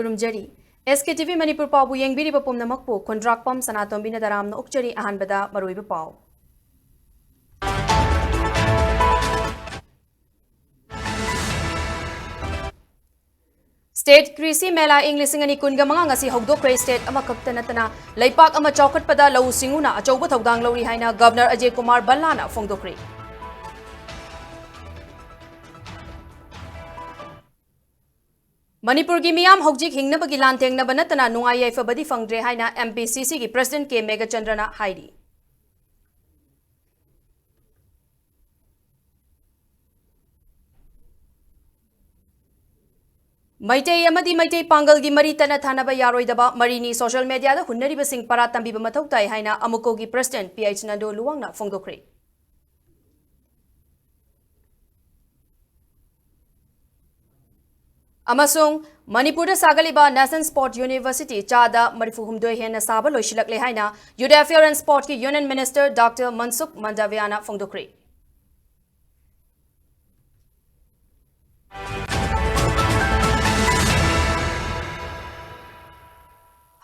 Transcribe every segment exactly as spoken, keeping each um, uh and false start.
ꯈꯨꯔꯨꯝꯖꯔꯤ꯫ ꯑꯦꯁ ꯀꯦ T V Manipur ꯄꯥꯎꯕꯨ ꯌꯦꯡꯕꯤꯔꯤꯕ ꯄꯨꯝꯅꯃꯛꯄꯨ ꯈꯨꯟꯗ꯭ꯔꯥꯛꯄꯝ ꯁꯅꯥꯇꯣꯝꯕꯤꯅ ꯇꯔꯥꯝꯅ ꯑꯣꯛꯆꯔꯤ꯫ ꯑꯍꯥꯟꯕꯗ ꯃꯔꯨꯑꯣꯏꯕ ꯄꯥꯎ꯫ ꯁ꯭ꯇꯦꯠ ꯀ꯭ꯔꯤꯁꯤ ꯃꯦꯂꯥ ꯏꯪ ꯂꯤꯁꯤꯡ ꯑꯅꯤ ꯀꯨꯟꯒ ꯃꯉꯥ ꯉꯁꯤ ꯍꯧꯗꯣꯛꯈ꯭ꯔꯦ꯫ ꯁ꯭ꯇꯦꯠ ꯑꯃꯈꯛꯇ ꯅꯠꯇꯅ ꯂꯩꯄꯥꯛ ꯑꯃ ꯆꯥꯎꯈꯠꯄꯗ ꯂꯧꯎ ꯁꯤꯡꯎꯅ ꯑꯆꯧꯕ ꯊꯧꯗꯥꯡ ꯂꯧꯔꯤ ꯍꯥꯏꯅ ꯒꯚꯔꯅꯔ ꯑꯖꯦ ꯀꯨꯃꯥꯔ ꯚꯜꯂꯥꯅ ꯐꯣꯡꯗꯣꯛꯈ꯭ꯔꯦ꯫ ꯃꯅꯤꯄꯨꯔꯒꯤ ꯃꯤꯌꯥꯝ ꯍꯧꯖꯤꯛ ꯍꯤꯡꯅꯕꯒꯤ ꯂꯥꯟꯊꯦꯡꯅꯕ ꯅꯠꯇꯅ ꯅꯨꯡꯉꯥꯏ ꯌꯥꯏꯐꯕꯗꯤ ꯐꯪꯗ꯭ꯔꯦ ꯍꯥꯏꯅ ꯑꯦꯝ ꯄꯤ ꯁꯤ ꯁꯤꯒꯤ ꯄ꯭ꯔꯁꯤꯗꯦꯟꯠ ꯀꯦ ꯃꯦꯘꯆꯟꯗ꯭ꯔꯅ ꯍꯥꯏꯔꯤ꯫ ꯃꯩꯇꯩ ꯑꯃꯗꯤ ꯃꯩꯇꯩ ꯄꯥꯡꯒꯜꯒꯤ ꯃꯔꯤ ꯇꯠꯅ ꯊꯥꯅꯕ ꯌꯥꯔꯣꯏꯗꯕ ꯃꯔꯤꯅꯤ꯫ ꯁꯣꯁꯤꯌꯦꯜ ꯃꯦꯗꯤꯌꯥꯗ ꯍꯨꯟꯅꯔꯤꯕꯁꯤꯡ ꯄꯔꯥ ꯇꯝꯕꯤꯕ ꯃꯊꯧ ꯇꯥꯏ ꯍꯥꯏꯅ ꯑꯃꯨꯀꯣꯒꯤ ꯄ꯭ꯔꯁꯤꯗꯦꯟꯠ ꯄꯤ ꯑꯩꯆ ꯅꯟꯗꯣ ꯂꯨꯋꯥꯡꯅ ꯐꯣꯡꯗꯣꯛꯈ꯭ꯔꯦ꯫ ꯑꯃꯁꯨꯡ ꯃꯅꯤꯄꯨꯔꯗ ꯁꯥꯒꯠꯂꯤꯕ National Sport University ꯆꯥꯗ ꯃꯔꯤꯐꯨ ꯍꯨꯝꯗꯣꯏ ꯍꯦꯟꯅ ꯁꯥꯕ ꯂꯣꯏꯁꯤꯜꯂꯛꯂꯦ ꯍꯥꯏꯅ Youth Affairs and Sportꯀꯤ Union Minister ꯗꯥꯛꯇꯔ ꯃꯟꯁꯨꯈ ꯃꯥꯟꯗꯥꯚꯤꯌꯥꯅ ꯐꯣꯡꯗꯣꯛꯈ꯭ꯔꯦ꯫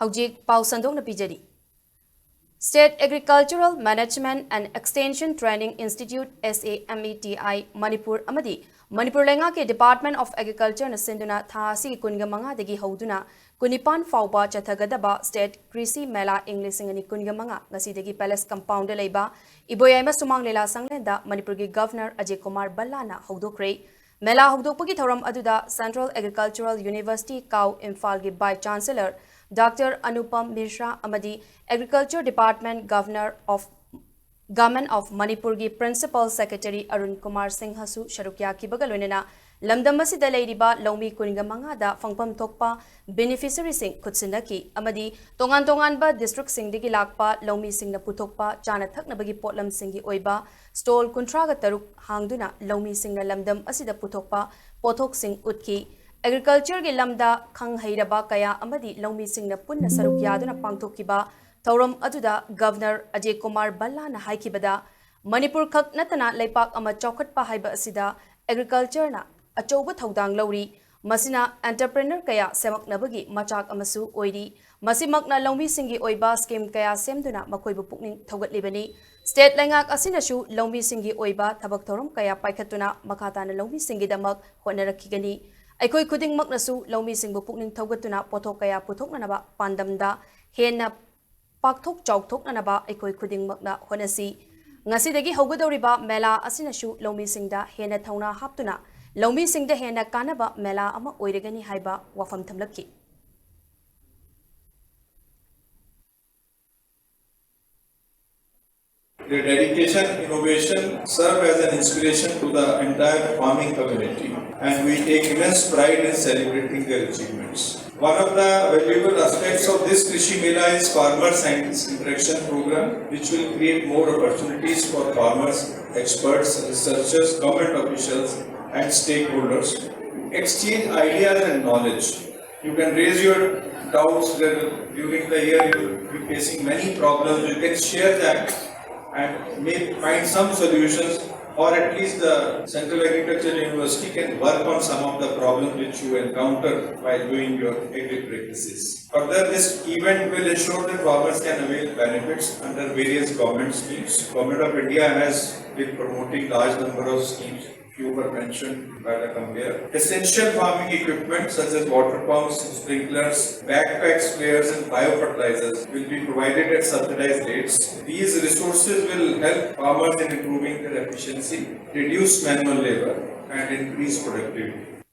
ꯍꯧꯖꯤꯛ ꯄꯥꯎ ꯁꯟꯗꯣꯛꯅ ꯄꯤꯖꯔꯤ꯫ State Agricultural Management and Extension Training Institute, S A M E T I, Manipur ꯑꯃꯗꯤ ꯃꯅꯤꯄꯨꯔ ꯂꯩꯉꯥꯛꯀꯤ Department of Agricultureꯅ ꯁꯤꯟꯗꯨꯅ ꯊꯥ ꯑꯁꯤꯒꯤ ꯀꯨꯟꯒ ꯃꯉꯥꯗꯒꯤ ꯍꯧꯗꯨꯅ ꯀꯨꯟꯅꯤꯄꯥꯟ ꯐꯥꯎꯕ ꯆꯠꯊꯒꯗꯕ State ꯀ꯭ꯔꯤꯁꯤ ꯃꯦꯂꯥ ꯏꯪ ꯂꯤꯁꯤꯡ ꯑꯅꯤ ꯀꯨꯟꯒ ꯃꯉꯥ ꯉꯁꯤꯗꯒꯤ Palace Compoundꯗ ꯂꯩꯕ ꯏꯕꯣꯌꯥꯏꯃ ꯁꯨꯃꯥꯡ ꯂꯤꯂꯥ ꯁꯪꯂꯦꯟꯗ ꯃꯅꯤꯄꯨꯔꯒꯤ ꯒꯚꯔꯅꯔ ꯑꯖꯦ ꯀꯨꯃꯥꯔ ꯚꯜꯂꯥꯅ ꯍꯧꯗꯣꯛꯈ꯭ꯔꯦ꯫ ꯃꯦꯂꯥ ꯍꯧꯗꯣꯛꯄꯒꯤ ꯊꯧꯔꯝ ꯑꯗꯨꯗ Central Agricultural University ꯀꯥꯎ ꯏꯝꯐꯥꯜꯒꯤ Vice Chancellor ꯗꯥꯛꯇꯔ ꯑꯅꯨꯄꯝ ꯃꯤꯁ꯭ꯔꯥ ꯑꯃꯗꯤ Agriculture Department Governor of, Government of ꯃꯅꯤꯄꯨꯔꯒꯤ Principal Secretary ꯑꯔꯨꯟ ꯀꯨꯃꯥꯔ ꯁꯤꯡꯍꯁꯨ ꯁꯔꯨꯛ ꯌꯥꯈꯤꯕꯒ ꯂꯣꯏꯅꯅ ꯂꯝꯗꯝ ꯑꯁꯤꯗ ꯂꯩꯔꯤꯕ ꯂꯧꯃꯤ ꯀꯨꯟꯒ ꯃꯉꯥꯗ ꯐꯪꯐꯝ ꯊꯣꯛꯄ beneficiaryꯁꯤꯡ ꯈꯨꯠꯁꯤꯟꯅꯈꯤ ꯑꯃꯗꯤ ꯇꯣꯉꯥꯟ ꯇꯣꯉꯥꯟꯕ districtꯁꯤꯡꯗꯒꯤ ꯂꯥꯛꯄ ꯂꯧꯃꯤꯁꯤꯡꯅ ꯄꯨꯊꯣꯛꯄ ꯆꯥꯅ ꯊꯛꯅꯕꯒꯤ ꯄꯣꯠꯂꯝꯁꯤꯡꯒꯤ ꯑꯣꯏꯕ stall ꯀꯨꯟꯊ꯭ꯔꯥꯒ ꯇꯔꯨꯛ ꯍꯥꯡꯗꯨꯅ ꯂꯧꯃꯤꯁꯤꯡꯅ ꯂꯝꯗꯝ ꯑꯁꯤꯗ ꯄꯨꯊꯣꯛꯄ ꯄꯣꯠꯊꯣꯛꯁꯤꯡ ꯎꯠꯈꯤ꯫ Agricultureꯒꯤ ꯂꯝꯗ ꯈꯪ ꯍꯩꯔꯕ ꯀꯌꯥ ꯑꯃꯗꯤ ꯂꯧꯃꯤꯁꯤꯡꯅ ꯄꯨꯟꯅ ꯁꯔꯨꯛ ꯌꯥꯗꯨꯅ ꯄꯥꯡꯊꯣꯛꯈꯤꯕ ꯊꯧꯔꯝ ꯑꯗꯨꯗ ꯒꯚꯔꯅꯔ ꯑꯖꯦ ꯀꯨꯃꯥꯔ ꯚꯜꯂꯥꯅ ꯍꯥꯏꯈꯤꯕꯗ, ꯃꯅꯤꯄꯨꯔ ꯈꯛ ꯅꯠꯇꯅ ꯂꯩꯄꯥꯛ ꯑꯃ ꯆꯥꯎꯈꯠꯄ ꯍꯥꯏꯕ ꯑꯁꯤꯗ agricultureꯅ ꯑꯆꯧꯕ ꯊꯧꯗꯥꯡ ꯂꯧꯔꯤ꯫ ꯃꯁꯤꯅ entrepreneur ꯀꯌꯥ ꯁꯦꯝꯃꯛꯅꯕꯒꯤ ꯃꯆꯥꯛ ꯑꯃꯁꯨ ꯑꯣꯏꯔꯤ꯫ ꯃꯁꯤꯃꯛꯅ ꯂꯧꯃꯤꯁꯤꯡꯒꯤ ꯑꯣꯏꯕ scheme ꯀꯌꯥ ꯁꯦꯝꯗꯨꯅ ꯃꯈꯣꯏꯕꯨ ꯄꯨꯛꯅꯤꯡ ꯊꯧꯒꯠꯂꯤꯕꯅꯤ꯫ State ꯂꯩꯉꯥꯛ ꯑꯁꯤꯅꯁꯨ ꯂꯧꯃꯤꯁꯤꯡꯒꯤ ꯑꯣꯏꯕ ꯊꯕꯛ ꯊꯧꯔꯝ ꯀꯌꯥ ꯄꯥꯏꯈꯠꯇꯨꯅ ꯃꯈꯥ ꯇꯥꯅ ꯂꯧꯃꯤꯁꯤꯡꯒꯤꯗꯃꯛ ꯍꯣꯠꯅꯔꯛꯈꯤꯒꯅꯤ꯫ ꯑꯩꯈꯣꯏ ꯈꯨꯗꯤꯡꯃꯛꯅꯁꯨ ꯂꯧꯃꯤꯁꯤꯡꯕꯨ ꯄꯨꯛꯅꯤꯡ ꯊꯧꯒꯠꯇꯨꯅ ꯄꯣꯠꯊꯣꯛ ꯀꯌꯥ ꯄꯨꯊꯣꯛꯅꯅꯕ ꯄꯥꯟꯗꯝꯗ ꯍꯦꯟꯅ ꯄꯥꯛꯊꯣꯛ ꯆꯥꯎꯊꯣꯛꯅꯅꯕ ꯑꯩꯈꯣꯏ ꯈꯨꯗꯤꯡꯃꯛꯅ ꯍꯣꯠꯅꯁꯤ꯫ ꯉꯁꯤꯗꯒꯤ ꯍꯧꯒꯗꯧꯔꯤꯕ ꯃꯦꯂꯥ ꯑꯁꯤꯅꯁꯨ ꯂꯧꯃꯤꯁꯤꯡꯗ ꯍꯦꯟꯅ ꯊꯧꯅꯥ ꯍꯥꯞꯇꯨꯅ ꯂꯧꯃꯤꯁꯤꯡꯗ ꯍꯦꯟꯅ ꯀꯥꯟꯅꯕ ꯃꯦꯂꯥ ꯑꯃ ꯑꯣꯏꯔꯒꯅꯤ ꯍꯥꯏꯕ ꯋꯥꯐꯝ ꯊꯝꯂꯛꯈꯤ꯫ Their dedication, innovation serve as an inspiration to the entire farming community, and we take immense pride in celebrating their achievements. One of the valuable aspects of this Krishi Mela is Farmer Scientist Interaction Program, which will create more opportunities for farmers, experts, researchers, government officials, and stakeholders to exchange ideas and knowledge. You can raise your doubts that during the year you will be facing many problems. You can share that and may find some solutions, or at least the Central Agriculture University can work on some of the problems which you encounter while doing your agri practices. Further, this event will ensure that farmers can avail benefits under various government schemes. Government of India has been promoting large number of schemes. Few were mentioned by the compere. Essential farming equipment such as water pumps, sprinklers, backpack sprayers and biofertilizers will be provided at subsidized rates. These resources will help farmers in improving their efficiency, reduce manual labor and increase productivity.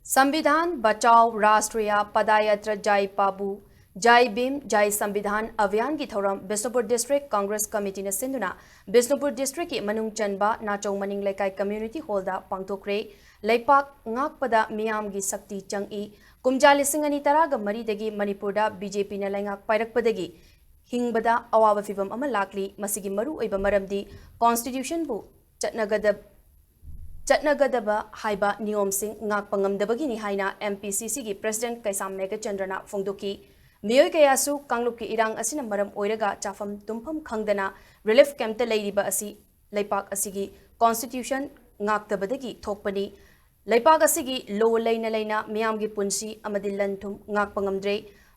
Sambidhan Bachao Rashtriya Padayatra Jai Babu, Jai Bhim, Jai Sambidhan Abhiyan ꯒꯤ ꯊꯧꯔꯝ Bishnupur District Congress Committee ꯅ ꯁꯤꯟꯗꯨꯅ Bishnupur District ꯀꯤ ꯃꯅꯨꯡ ꯆꯟꯕ ꯅꯥꯆꯧ ꯃꯅꯤꯡ ꯂꯩꯀꯥꯏ Community Hall ꯗ ꯄꯥꯡꯊꯣꯛꯈ꯭ꯔꯦ꯫ ꯂꯩꯄꯥꯛ ꯉꯥꯛꯄꯗ ꯃꯤꯌꯥꯝꯒꯤ ꯁꯛꯇꯤ ꯆꯪꯏ꯫ ꯀꯨꯝꯖꯥ ꯂꯤꯁꯤꯡ ꯑꯅꯤ ꯇꯔꯥꯒ ꯃꯔꯤꯗꯒꯤ ꯃꯅꯤꯄꯨꯔꯗ BJP ꯅ ꯂꯩꯉꯥꯛ ꯄꯥꯏꯔꯛꯄꯗꯒꯤ ꯍꯤꯡꯕꯗ ꯑꯋꯥꯕ ꯐꯤꯚꯝ ꯑꯃ ꯂꯥꯛꯂꯤ꯫ ꯃꯁꯤꯒꯤ ꯃꯔꯨꯑꯣꯏꯕ ꯃꯔꯝꯗꯤ Constitution ꯕꯨ ꯆꯠꯅꯒꯗꯕ ꯆꯠꯅꯒꯗꯕ ꯍꯥꯏꯕ ꯅꯤꯌꯣꯝꯁꯤꯡ ꯉꯥꯛꯄ ꯉꯝꯗꯕꯒꯤꯅꯤ ꯍꯥꯏꯅ MPCC ꯒꯤ President ꯀꯩꯁꯥꯝ ꯃꯦꯘꯆꯟꯗ꯭ꯔꯅ ꯐꯣꯡꯗꯣꯛꯈꯤ꯫ ꯃꯤꯑꯣꯏ ꯀꯌꯥꯁꯨ ꯀꯥꯡꯂꯨꯞꯀꯤ ꯏꯔꯥꯡ ꯑꯁꯤꯅ ꯃꯔꯝ ꯑꯣꯏꯔꯒ ꯆꯥꯐꯝ ꯇꯨꯝꯐꯝ ꯈꯪꯗꯅ relief camp ꯇ ꯂꯩꯔꯤꯕ ꯑꯁꯤ ꯂꯩꯄꯥꯛ ꯑꯁꯤꯒꯤ constitution ꯉꯥꯛꯇꯕꯗꯒꯤ ꯊꯣꯛꯄꯅꯤ꯫ ꯂꯩꯄꯥꯛ ꯑꯁꯤꯒꯤ law ꯂꯩꯅ ꯂꯩꯅ ꯃꯤꯌꯥꯝꯒꯤ ꯄꯨꯟꯁꯤ ꯑꯃꯗꯤ ꯂꯟ ꯊꯨꯝ ꯉꯥꯛꯄ ꯉꯝꯗ꯭ꯔꯦ꯫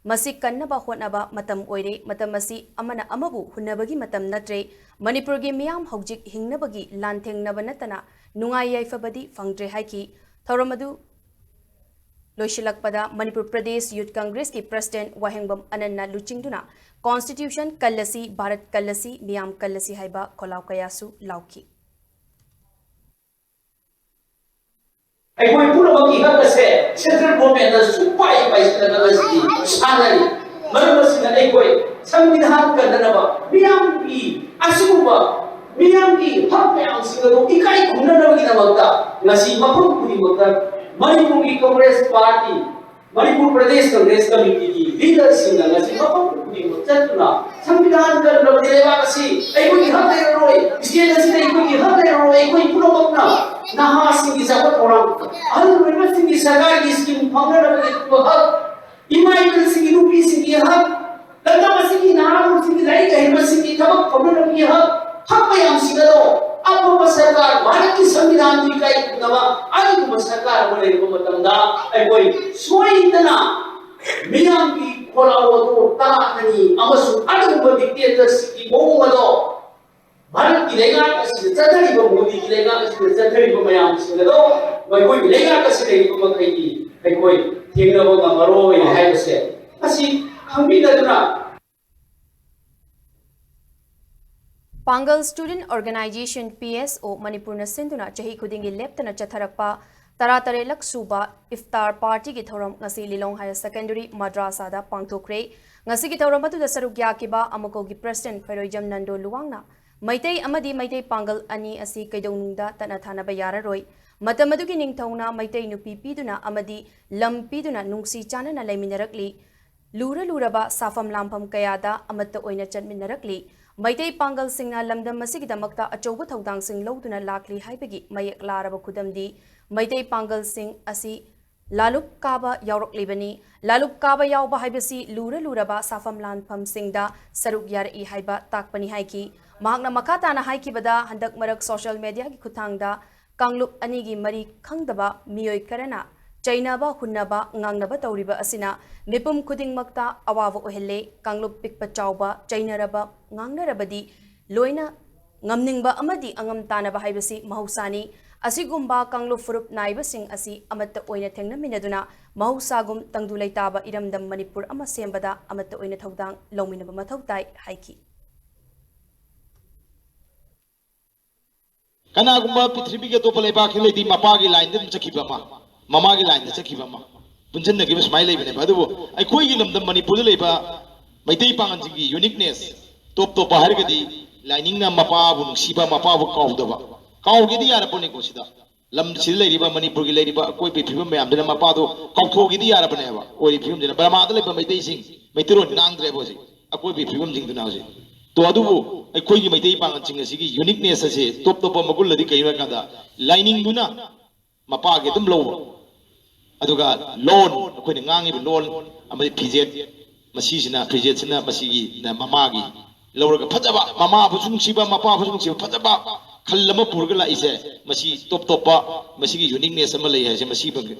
ꯃꯁꯤ ꯀꯟꯅꯕ ꯍꯣꯠꯅꯕ ꯃꯇꯝ ꯑꯣꯏꯔꯦ꯫ ꯃꯇꯝ ꯑꯁꯤ ꯑꯃꯅ ꯑꯃꯕꯨ ꯍꯨꯟꯅꯕꯒꯤ ꯃꯇꯝ ꯅꯠꯇ꯭ꯔꯦ꯫ ꯃꯅꯤꯄꯨꯔꯒꯤ ꯃꯤꯌꯥꯝ ꯍꯧꯖꯤꯛ ꯍꯤꯡꯅꯕꯒꯤ ꯂꯥꯟꯊꯦꯡꯅꯕ ꯅꯠꯇꯅ ꯅꯨꯡꯉꯥꯏ ꯌꯥꯏꯐꯕꯗꯤ ꯐꯪꯗ꯭ꯔꯦ ꯍꯥꯏꯈꯤ꯫ ꯊꯧꯔꯝ ꯑꯗꯨ ꯂꯣꯏꯁꯤꯜꯂꯛꯄꯗ ꯃꯅꯤꯄꯨꯔ ꯄ꯭ꯔꯗꯦꯁ ꯌꯨꯊ ꯀꯪꯒ꯭ꯔꯦꯁꯀꯤ president ꯋꯥꯍꯦꯡꯕꯝ ꯑꯅꯟꯅ ꯂꯨꯆꯤꯡꯗꯨꯅ "Constitution ꯀꯜꯂꯁꯤ, ꯚꯥꯔꯠ ꯀꯜꯂꯁꯤ, ꯃꯤꯌꯥꯝ ꯀꯜꯂꯁꯤ" ꯍꯥꯏꯕ ꯈꯣꯜꯂꯥꯎ ꯀꯌꯥꯁꯨ ꯂꯥꯎꯈꯤ꯫ ꯑꯩꯈꯣꯏ ꯄꯨꯝꯅꯃꯛꯀꯤ ꯍꯛ ꯑꯁꯦ central government ꯅ ꯁꯨꯛꯄꯥꯏ ꯄꯥꯏꯁꯤꯜꯂꯒ ꯉꯁꯤꯗꯤ ꯁꯥꯟꯅꯔꯤ꯫ ꯃꯔꯝ ꯑꯁꯤꯅ ꯑꯩꯈꯣꯏ ꯁꯪꯕꯤꯙꯥꯟ ꯀꯟꯅꯅꯕ, ꯃꯤꯌꯥꯝꯒꯤ ꯑꯁꯤꯒꯨꯝꯕ ꯃꯤꯌꯥꯝꯒꯤ ꯍꯛ ꯃꯌꯥꯝꯁꯤꯡ ꯑꯗꯨ ꯏꯀꯥꯏ ꯈꯨꯝꯅꯅꯕꯒꯤꯗꯃꯛꯇ ꯉꯁꯤ ꯃꯐꯝ ꯈꯨꯗꯤꯡꯃꯛꯇ ꯃꯅꯤꯄꯨꯔꯒꯤ ꯀꯪꯒ꯭ꯔꯦꯁ ꯄꯥꯔꯇꯤ, ꯃꯅꯤꯄꯨꯔ ꯄ꯭ꯔꯗꯦꯁ ꯀꯪꯒ꯭ꯔꯦꯁ ꯀꯃꯤꯇꯤꯒꯤ ꯂꯤꯗꯔꯁꯤꯡꯅ ꯉꯁꯤ ꯃꯐꯝ ꯈꯨꯗꯤꯡꯃꯛ ꯆꯠꯇꯨꯅ ꯁꯪꯕꯤꯙꯥꯟ ꯀꯟꯗ꯭ꯔꯕꯗꯤ ꯂꯩꯕꯥꯛ ꯑꯁꯤ ꯑꯩꯈꯣꯏꯒꯤ ꯍꯛ ꯂꯩꯔꯔꯣꯏ, state ꯑꯁꯤꯗ ꯑꯩꯈꯣꯏꯒꯤ ꯍꯛ ꯂꯩꯔꯔꯣꯏ, ꯑꯩꯈꯣꯏ ꯄꯨꯝꯅꯃꯛꯅ ꯅꯍꯥꯁꯤꯡꯒꯤ ꯆꯥꯎꯈꯠ ꯊꯧꯔꯥꯡ, ꯑꯍꯜ ꯑꯣꯏꯔꯕꯁꯤꯡꯒꯤ ꯁꯔꯀꯥꯔꯒꯤ scheme ꯐꯪꯅꯅꯕꯒꯤ ꯍꯛ, ꯏꯃꯥ ꯏꯕꯦꯜꯁꯤꯡꯒꯤ ꯅꯨꯄꯤꯁꯤꯡꯒꯤ ꯍꯛ, ꯂꯝꯗꯝ ꯑꯁꯤꯒꯤ ꯅꯍꯥꯔꯣꯜꯁꯤꯡꯒꯤ ꯂꯥꯏꯔꯤꯛ ꯍꯩꯕꯁꯤꯡꯒꯤ ꯊꯕꯛ ꯐꯪꯅꯅꯕꯒꯤ ꯍꯛ, ꯍꯛ ꯃꯌꯥꯝꯁꯤꯡ ꯑꯗꯣ ꯑꯐꯕ ꯁꯔꯀꯥꯔ, ꯚꯥꯔꯠꯀꯤ ꯁꯪꯕꯤꯙꯥꯟꯕꯨ ꯏꯀꯥꯏ ꯈꯨꯝꯅꯕ ꯑꯗꯨꯒꯨꯝꯕ ꯁꯔꯀꯥꯔ ꯑꯃ ꯂꯩꯔꯕ ꯃꯇꯝꯗ ꯑꯩꯈꯣꯏ ꯁꯣꯏꯗꯅ ꯃꯤꯌꯥꯝꯒꯤ ꯈꯣꯜꯂꯥꯎ ꯑꯗꯨ ꯇꯥꯔꯛꯀꯅꯤ ꯑꯃꯁꯨꯡ ꯑꯗꯨꯒꯨꯝꯕ dictatorship ꯀꯤ ꯃꯑꯣꯡ ꯑꯗꯣ ꯚꯥꯔꯠꯀꯤ ꯂꯩꯉꯥꯛ ꯑꯁꯤꯅ ꯆꯠꯊꯔꯤꯕ, ꯃꯣꯗꯤꯒꯤ ꯂꯩꯉꯥꯛ ꯑꯁꯤꯅ ꯆꯠꯊꯔꯤꯕ ꯃꯌꯥꯝꯁꯤꯡ ꯑꯗꯣ ꯃꯈꯣꯏꯒꯤ ꯂꯩꯉꯥꯛ ꯑꯁꯤ ꯂꯩꯔꯤꯕ ꯃꯈꯩꯗꯤ ꯑꯩꯈꯣꯏ ꯊꯦꯡꯅꯕ ꯉꯝꯃꯔꯣꯏ ꯍꯥꯏꯕꯁꯦ ꯃꯁꯤ ꯈꯪꯕꯤꯅꯗꯨꯅ ꯄꯥꯡꯒꯜ Student Organization, P S O, ꯃꯅꯤꯄꯨꯔꯅ ꯁꯤꯟꯗꯨꯅ ꯆꯍꯤ ꯈꯨꯗꯤꯡꯒꯤ ꯂꯦꯞꯇꯅ ꯆꯠꯊꯔꯛꯄ ꯇꯔꯥꯇꯔꯦꯠꯂꯛ ꯁꯨꯕ ꯏꯐꯇꯥꯔ ꯄꯥꯔꯇꯤꯒꯤ ꯊꯧꯔꯝ ꯉꯁꯤ ꯂꯤꯂꯣꯡ ꯍꯥꯌꯔ ꯁꯦꯀꯦꯟꯗꯔꯤ ꯃꯗ꯭ꯔꯥꯁꯥꯗ ꯄꯥꯡꯊꯣꯛꯈ꯭ꯔꯦ꯫ ꯉꯁꯤꯒꯤ ꯊꯧꯔꯝ ꯑꯗꯨꯗ ꯁꯔꯨꯛ ꯌꯥꯈꯤꯕ ꯑꯃꯀꯣꯒꯤ president ꯐꯩꯔꯣꯏꯖꯝ ꯅꯟꯗꯣ ꯂꯨꯋꯥꯡꯅ ꯃꯩꯇꯩ ꯑꯃꯗꯤ ꯃꯩꯇꯩ ꯄꯥꯡꯒꯜ ꯑꯅꯤ ꯑꯁꯤ ꯀꯩꯗꯧꯅꯨꯡꯗ ꯇꯠꯅ ꯊꯥꯅꯕ ꯌꯥꯔꯔꯣꯏ꯫ ꯃꯇꯝ ꯑꯗꯨꯒꯤ ꯅꯤꯡꯊꯧꯅ ꯃꯩꯇꯩ ꯅꯨꯄꯤ ꯄꯤꯗꯨꯅ ꯑꯃꯗꯤ ꯂꯝ ꯄꯤꯗꯨꯅ ꯅꯨꯡꯁꯤ ꯆꯥꯟꯅꯅ ꯂꯩꯃꯤꯟꯅꯔꯛꯂꯤ꯫ ꯂꯨꯔ ꯂꯨꯔꯕ ꯁꯥꯐꯝ ꯂꯥꯝꯐꯝ ꯀꯌꯥꯗ ꯑꯃꯠꯇ ꯑꯣꯏꯅ ꯆꯠꯃꯤꯟꯅꯔꯛꯂꯤ꯫ ꯃꯩꯇꯩ ꯄꯥꯡꯒꯜꯁꯤꯡꯅ ꯂꯝꯗꯝ ꯑꯁꯤꯒꯤꯗꯃꯛꯇ ꯑꯆꯧꯕ ꯊꯧꯗꯥꯡꯁꯤꯡ ꯂꯧꯗꯨꯅ ꯂꯥꯛꯂꯤ ꯍꯥꯏꯕꯒꯤ ꯃꯌꯦꯛ ꯂꯥꯔꯕ ꯈꯨꯗꯝꯗꯤ ꯃꯩꯇꯩ ꯄꯥꯡꯒꯜꯁꯤꯡ ꯑꯁꯤ ꯂꯥꯂꯨꯞ ꯀꯥꯕ ꯌꯥꯎꯔꯛꯂꯤꯕꯅꯤ꯫ ꯂꯥꯂꯨꯞ ꯀꯥꯕ ꯌꯥꯎꯕ ꯍꯥꯏꯕꯁꯤ ꯂꯨꯔ ꯂꯨꯔꯕ ꯁꯥꯐꯝ ꯂꯥꯟꯐꯝꯁꯤꯡꯗ ꯁꯔꯨꯛ ꯌꯥꯔꯛꯏ ꯍꯥꯏꯕ ꯇꯥꯛꯄꯅꯤ ꯍꯥꯏꯈꯤ꯫ ꯃꯍꯥꯛꯅ ꯃꯈꯥ ꯇꯥꯅ ꯍꯥꯏꯈꯤꯕꯗ, ꯍꯟꯗꯛ ꯃꯔꯛ social mediaꯒꯤ ꯈꯨꯠꯊꯥꯡꯗ ꯀꯥꯡꯂꯨꯞ ꯑꯅꯤꯒꯤ ꯃꯔꯤ ꯈꯪꯗꯕ ꯃꯤꯑꯣꯏ ꯈꯔꯅ ꯆꯩꯅꯕ, ꯍꯨꯟꯅꯕ, ꯉꯥꯡꯅꯕ ꯇꯧꯔꯤꯕ ꯑꯁꯤꯅ ꯃꯤꯄꯨꯝ ꯈꯨꯗꯤꯡꯃꯛꯇ ꯑꯋꯥꯕ ꯑꯣꯏꯍꯜꯂꯦ꯫ ꯀꯥꯡꯂꯨꯞ ꯄꯤꯛꯄ ꯆꯥꯎꯕ ꯆꯩꯅꯔꯕ, ꯉꯥꯡꯅꯔꯕꯗꯤ ꯂꯣꯏꯅ ꯉꯝꯅꯤꯡꯕ ꯑꯃꯗꯤ ꯑꯉꯝ ꯇꯥꯅꯕ ꯍꯥꯏꯕꯁꯤ ꯃꯍꯧꯁꯥꯅꯤ꯫ ꯑꯁꯤꯒꯨꯝꯕ ꯀꯥꯡꯂꯨꯞ ꯐꯨꯔꯨꯞ ꯅꯥꯏꯕꯁꯤꯡ ꯑꯁꯤ ꯑꯃꯠꯇ ꯑꯣꯏꯅ ꯊꯦꯡꯅꯃꯤꯟꯅꯗꯨꯅ ꯃꯍꯧꯁꯥꯒꯨꯝ ꯇꯪꯗꯨ ꯂꯩꯇꯥꯕ ꯏꯔꯝꯗꯝ ꯃꯅꯤꯄꯨꯔ ꯑꯃ ꯁꯦꯝꯕꯗ ꯑꯃꯠꯇ ꯑꯣꯏꯅ ꯊꯧꯗꯥꯡ ꯂꯧꯃꯤꯟꯅꯕ ꯃꯊꯧ ꯇꯥꯏ ꯍꯥꯏꯈꯤ꯫ ꯀꯅꯥꯒꯨꯝꯕ ꯄ꯭ꯔꯤꯊꯤꯕꯤꯒꯤ ꯑꯇꯣꯞꯄ ꯂꯩꯕꯥꯛ ꯈꯔꯗꯤ ꯃꯄꯥꯒꯤ ꯂꯥꯏꯟꯗ ꯑꯗꯨꯝ ꯆꯠꯈꯤꯕ ꯑꯃ, ꯃꯃꯥꯒꯤ ꯂꯥꯏꯟꯗ ꯆꯠꯈꯤꯕ ꯑꯃ, ꯄꯨꯟꯁꯤꯟꯅꯈꯤꯕ ꯁꯨꯃꯥꯏꯅ ꯂꯩꯕꯅꯦꯕ꯫ ꯑꯗꯨꯕꯨ ꯑꯩꯈꯣꯏꯒꯤ ꯂꯝꯗꯝ ꯃꯅꯤꯄꯨꯔꯗ ꯂꯩꯕ ꯃꯩꯇꯩ ꯄꯥꯉꯜꯁꯤꯡꯒꯤ ꯌꯨꯅꯤꯛꯅꯦꯁ, ꯇꯣꯞ ꯇꯣꯞꯄ ꯍꯥꯏꯔꯒꯗꯤ ꯂꯥꯏꯅꯤꯡꯅ ꯃꯄꯥꯕꯨ ꯅꯨꯡꯁꯤꯕ, ꯃꯄꯥꯕꯨ ꯀꯥꯎꯗꯕ, ꯀꯥꯎꯒꯦꯗꯤ ꯌꯥꯔꯄꯣꯠꯅꯤꯀꯣ꯫ ꯁꯤꯗ ꯂꯝꯁꯤꯗ ꯂꯩꯔꯤꯕ, ꯃꯅꯤꯄꯨꯔꯒꯤ ꯂꯩꯔꯤꯕ ꯑꯀꯣꯏꯕꯒꯤ ꯐꯤꯕꯝ ꯃꯌꯥꯝꯗꯨꯅ ꯃꯄꯥꯗꯣ ꯀꯥꯎꯊꯣꯛꯈꯤꯗꯤ ꯌꯥꯔꯕꯅꯦꯕ꯫ ꯑꯣꯏꯔꯤꯕ ꯐꯤꯕꯝꯁꯤꯅ ꯕꯔꯃꯥꯗ ꯂꯩꯕ ꯃꯩꯇꯩꯁꯤꯡ ꯃꯩꯇꯩꯂꯣꯟ ꯉꯥꯡꯗ꯭ꯔꯦꯕ ꯍꯧꯖꯤꯛ, ꯑꯀꯣꯏꯕꯒꯤ ꯐꯤꯕꯝꯁꯤꯡꯗꯨꯅ ꯍꯧꯖꯤꯛ꯫ ꯇꯣ, ꯑꯗꯨꯕꯨ ꯑꯩꯈꯣꯏꯒꯤ ꯃꯩꯇꯩ ꯄꯥꯉꯜꯁꯤꯡ ꯑꯁꯤꯒꯤ ꯌꯨꯅꯤꯛꯅꯦꯁ ꯑꯁꯤ, ꯇꯣꯞ ꯇꯣꯞꯄ ꯃꯒꯨꯟ ꯑꯗꯤ ꯀꯩꯅꯣ ꯍꯥꯏ ꯀꯥꯟꯗ, ꯂꯥꯏꯅꯤꯡꯗꯨꯅ ꯃꯄꯥꯒꯤ ꯑꯗꯨꯝ ꯂꯧꯕ, ꯑꯗꯨꯒ ꯂꯣꯟ, ꯑꯩꯈꯣꯏꯅ ꯉꯥꯡꯉꯤꯕ ꯂꯣꯟ ꯑꯃꯗꯤ ꯐꯤꯖꯦꯠ, ꯃꯁꯤꯁꯤꯅ, ꯐꯤꯖꯦꯠꯁꯤꯅ ꯃꯁꯤꯒꯤ ꯃꯃꯥꯒꯤ ꯂꯧꯔꯒ ꯐꯖꯕ, ꯃꯃꯥꯕꯨꯁꯨ ꯅꯨꯡꯁꯤꯕ, ꯃꯄꯥꯕꯨꯁꯨ ꯅꯨꯡꯁꯤꯕ, ꯐꯖꯕ ꯈꯜ ꯑꯃ ꯄꯨꯔꯒ ꯂꯥꯛꯏꯁꯦ꯫ ꯃꯁꯤ ꯇꯣꯞ ꯇꯣꯞꯄ, ꯃꯁꯤꯒꯤ ꯌꯨꯅꯤꯛꯅꯦꯁ ꯑꯃ ꯂꯩ ꯍꯥꯏꯁꯦ꯫ ꯃꯁꯤ,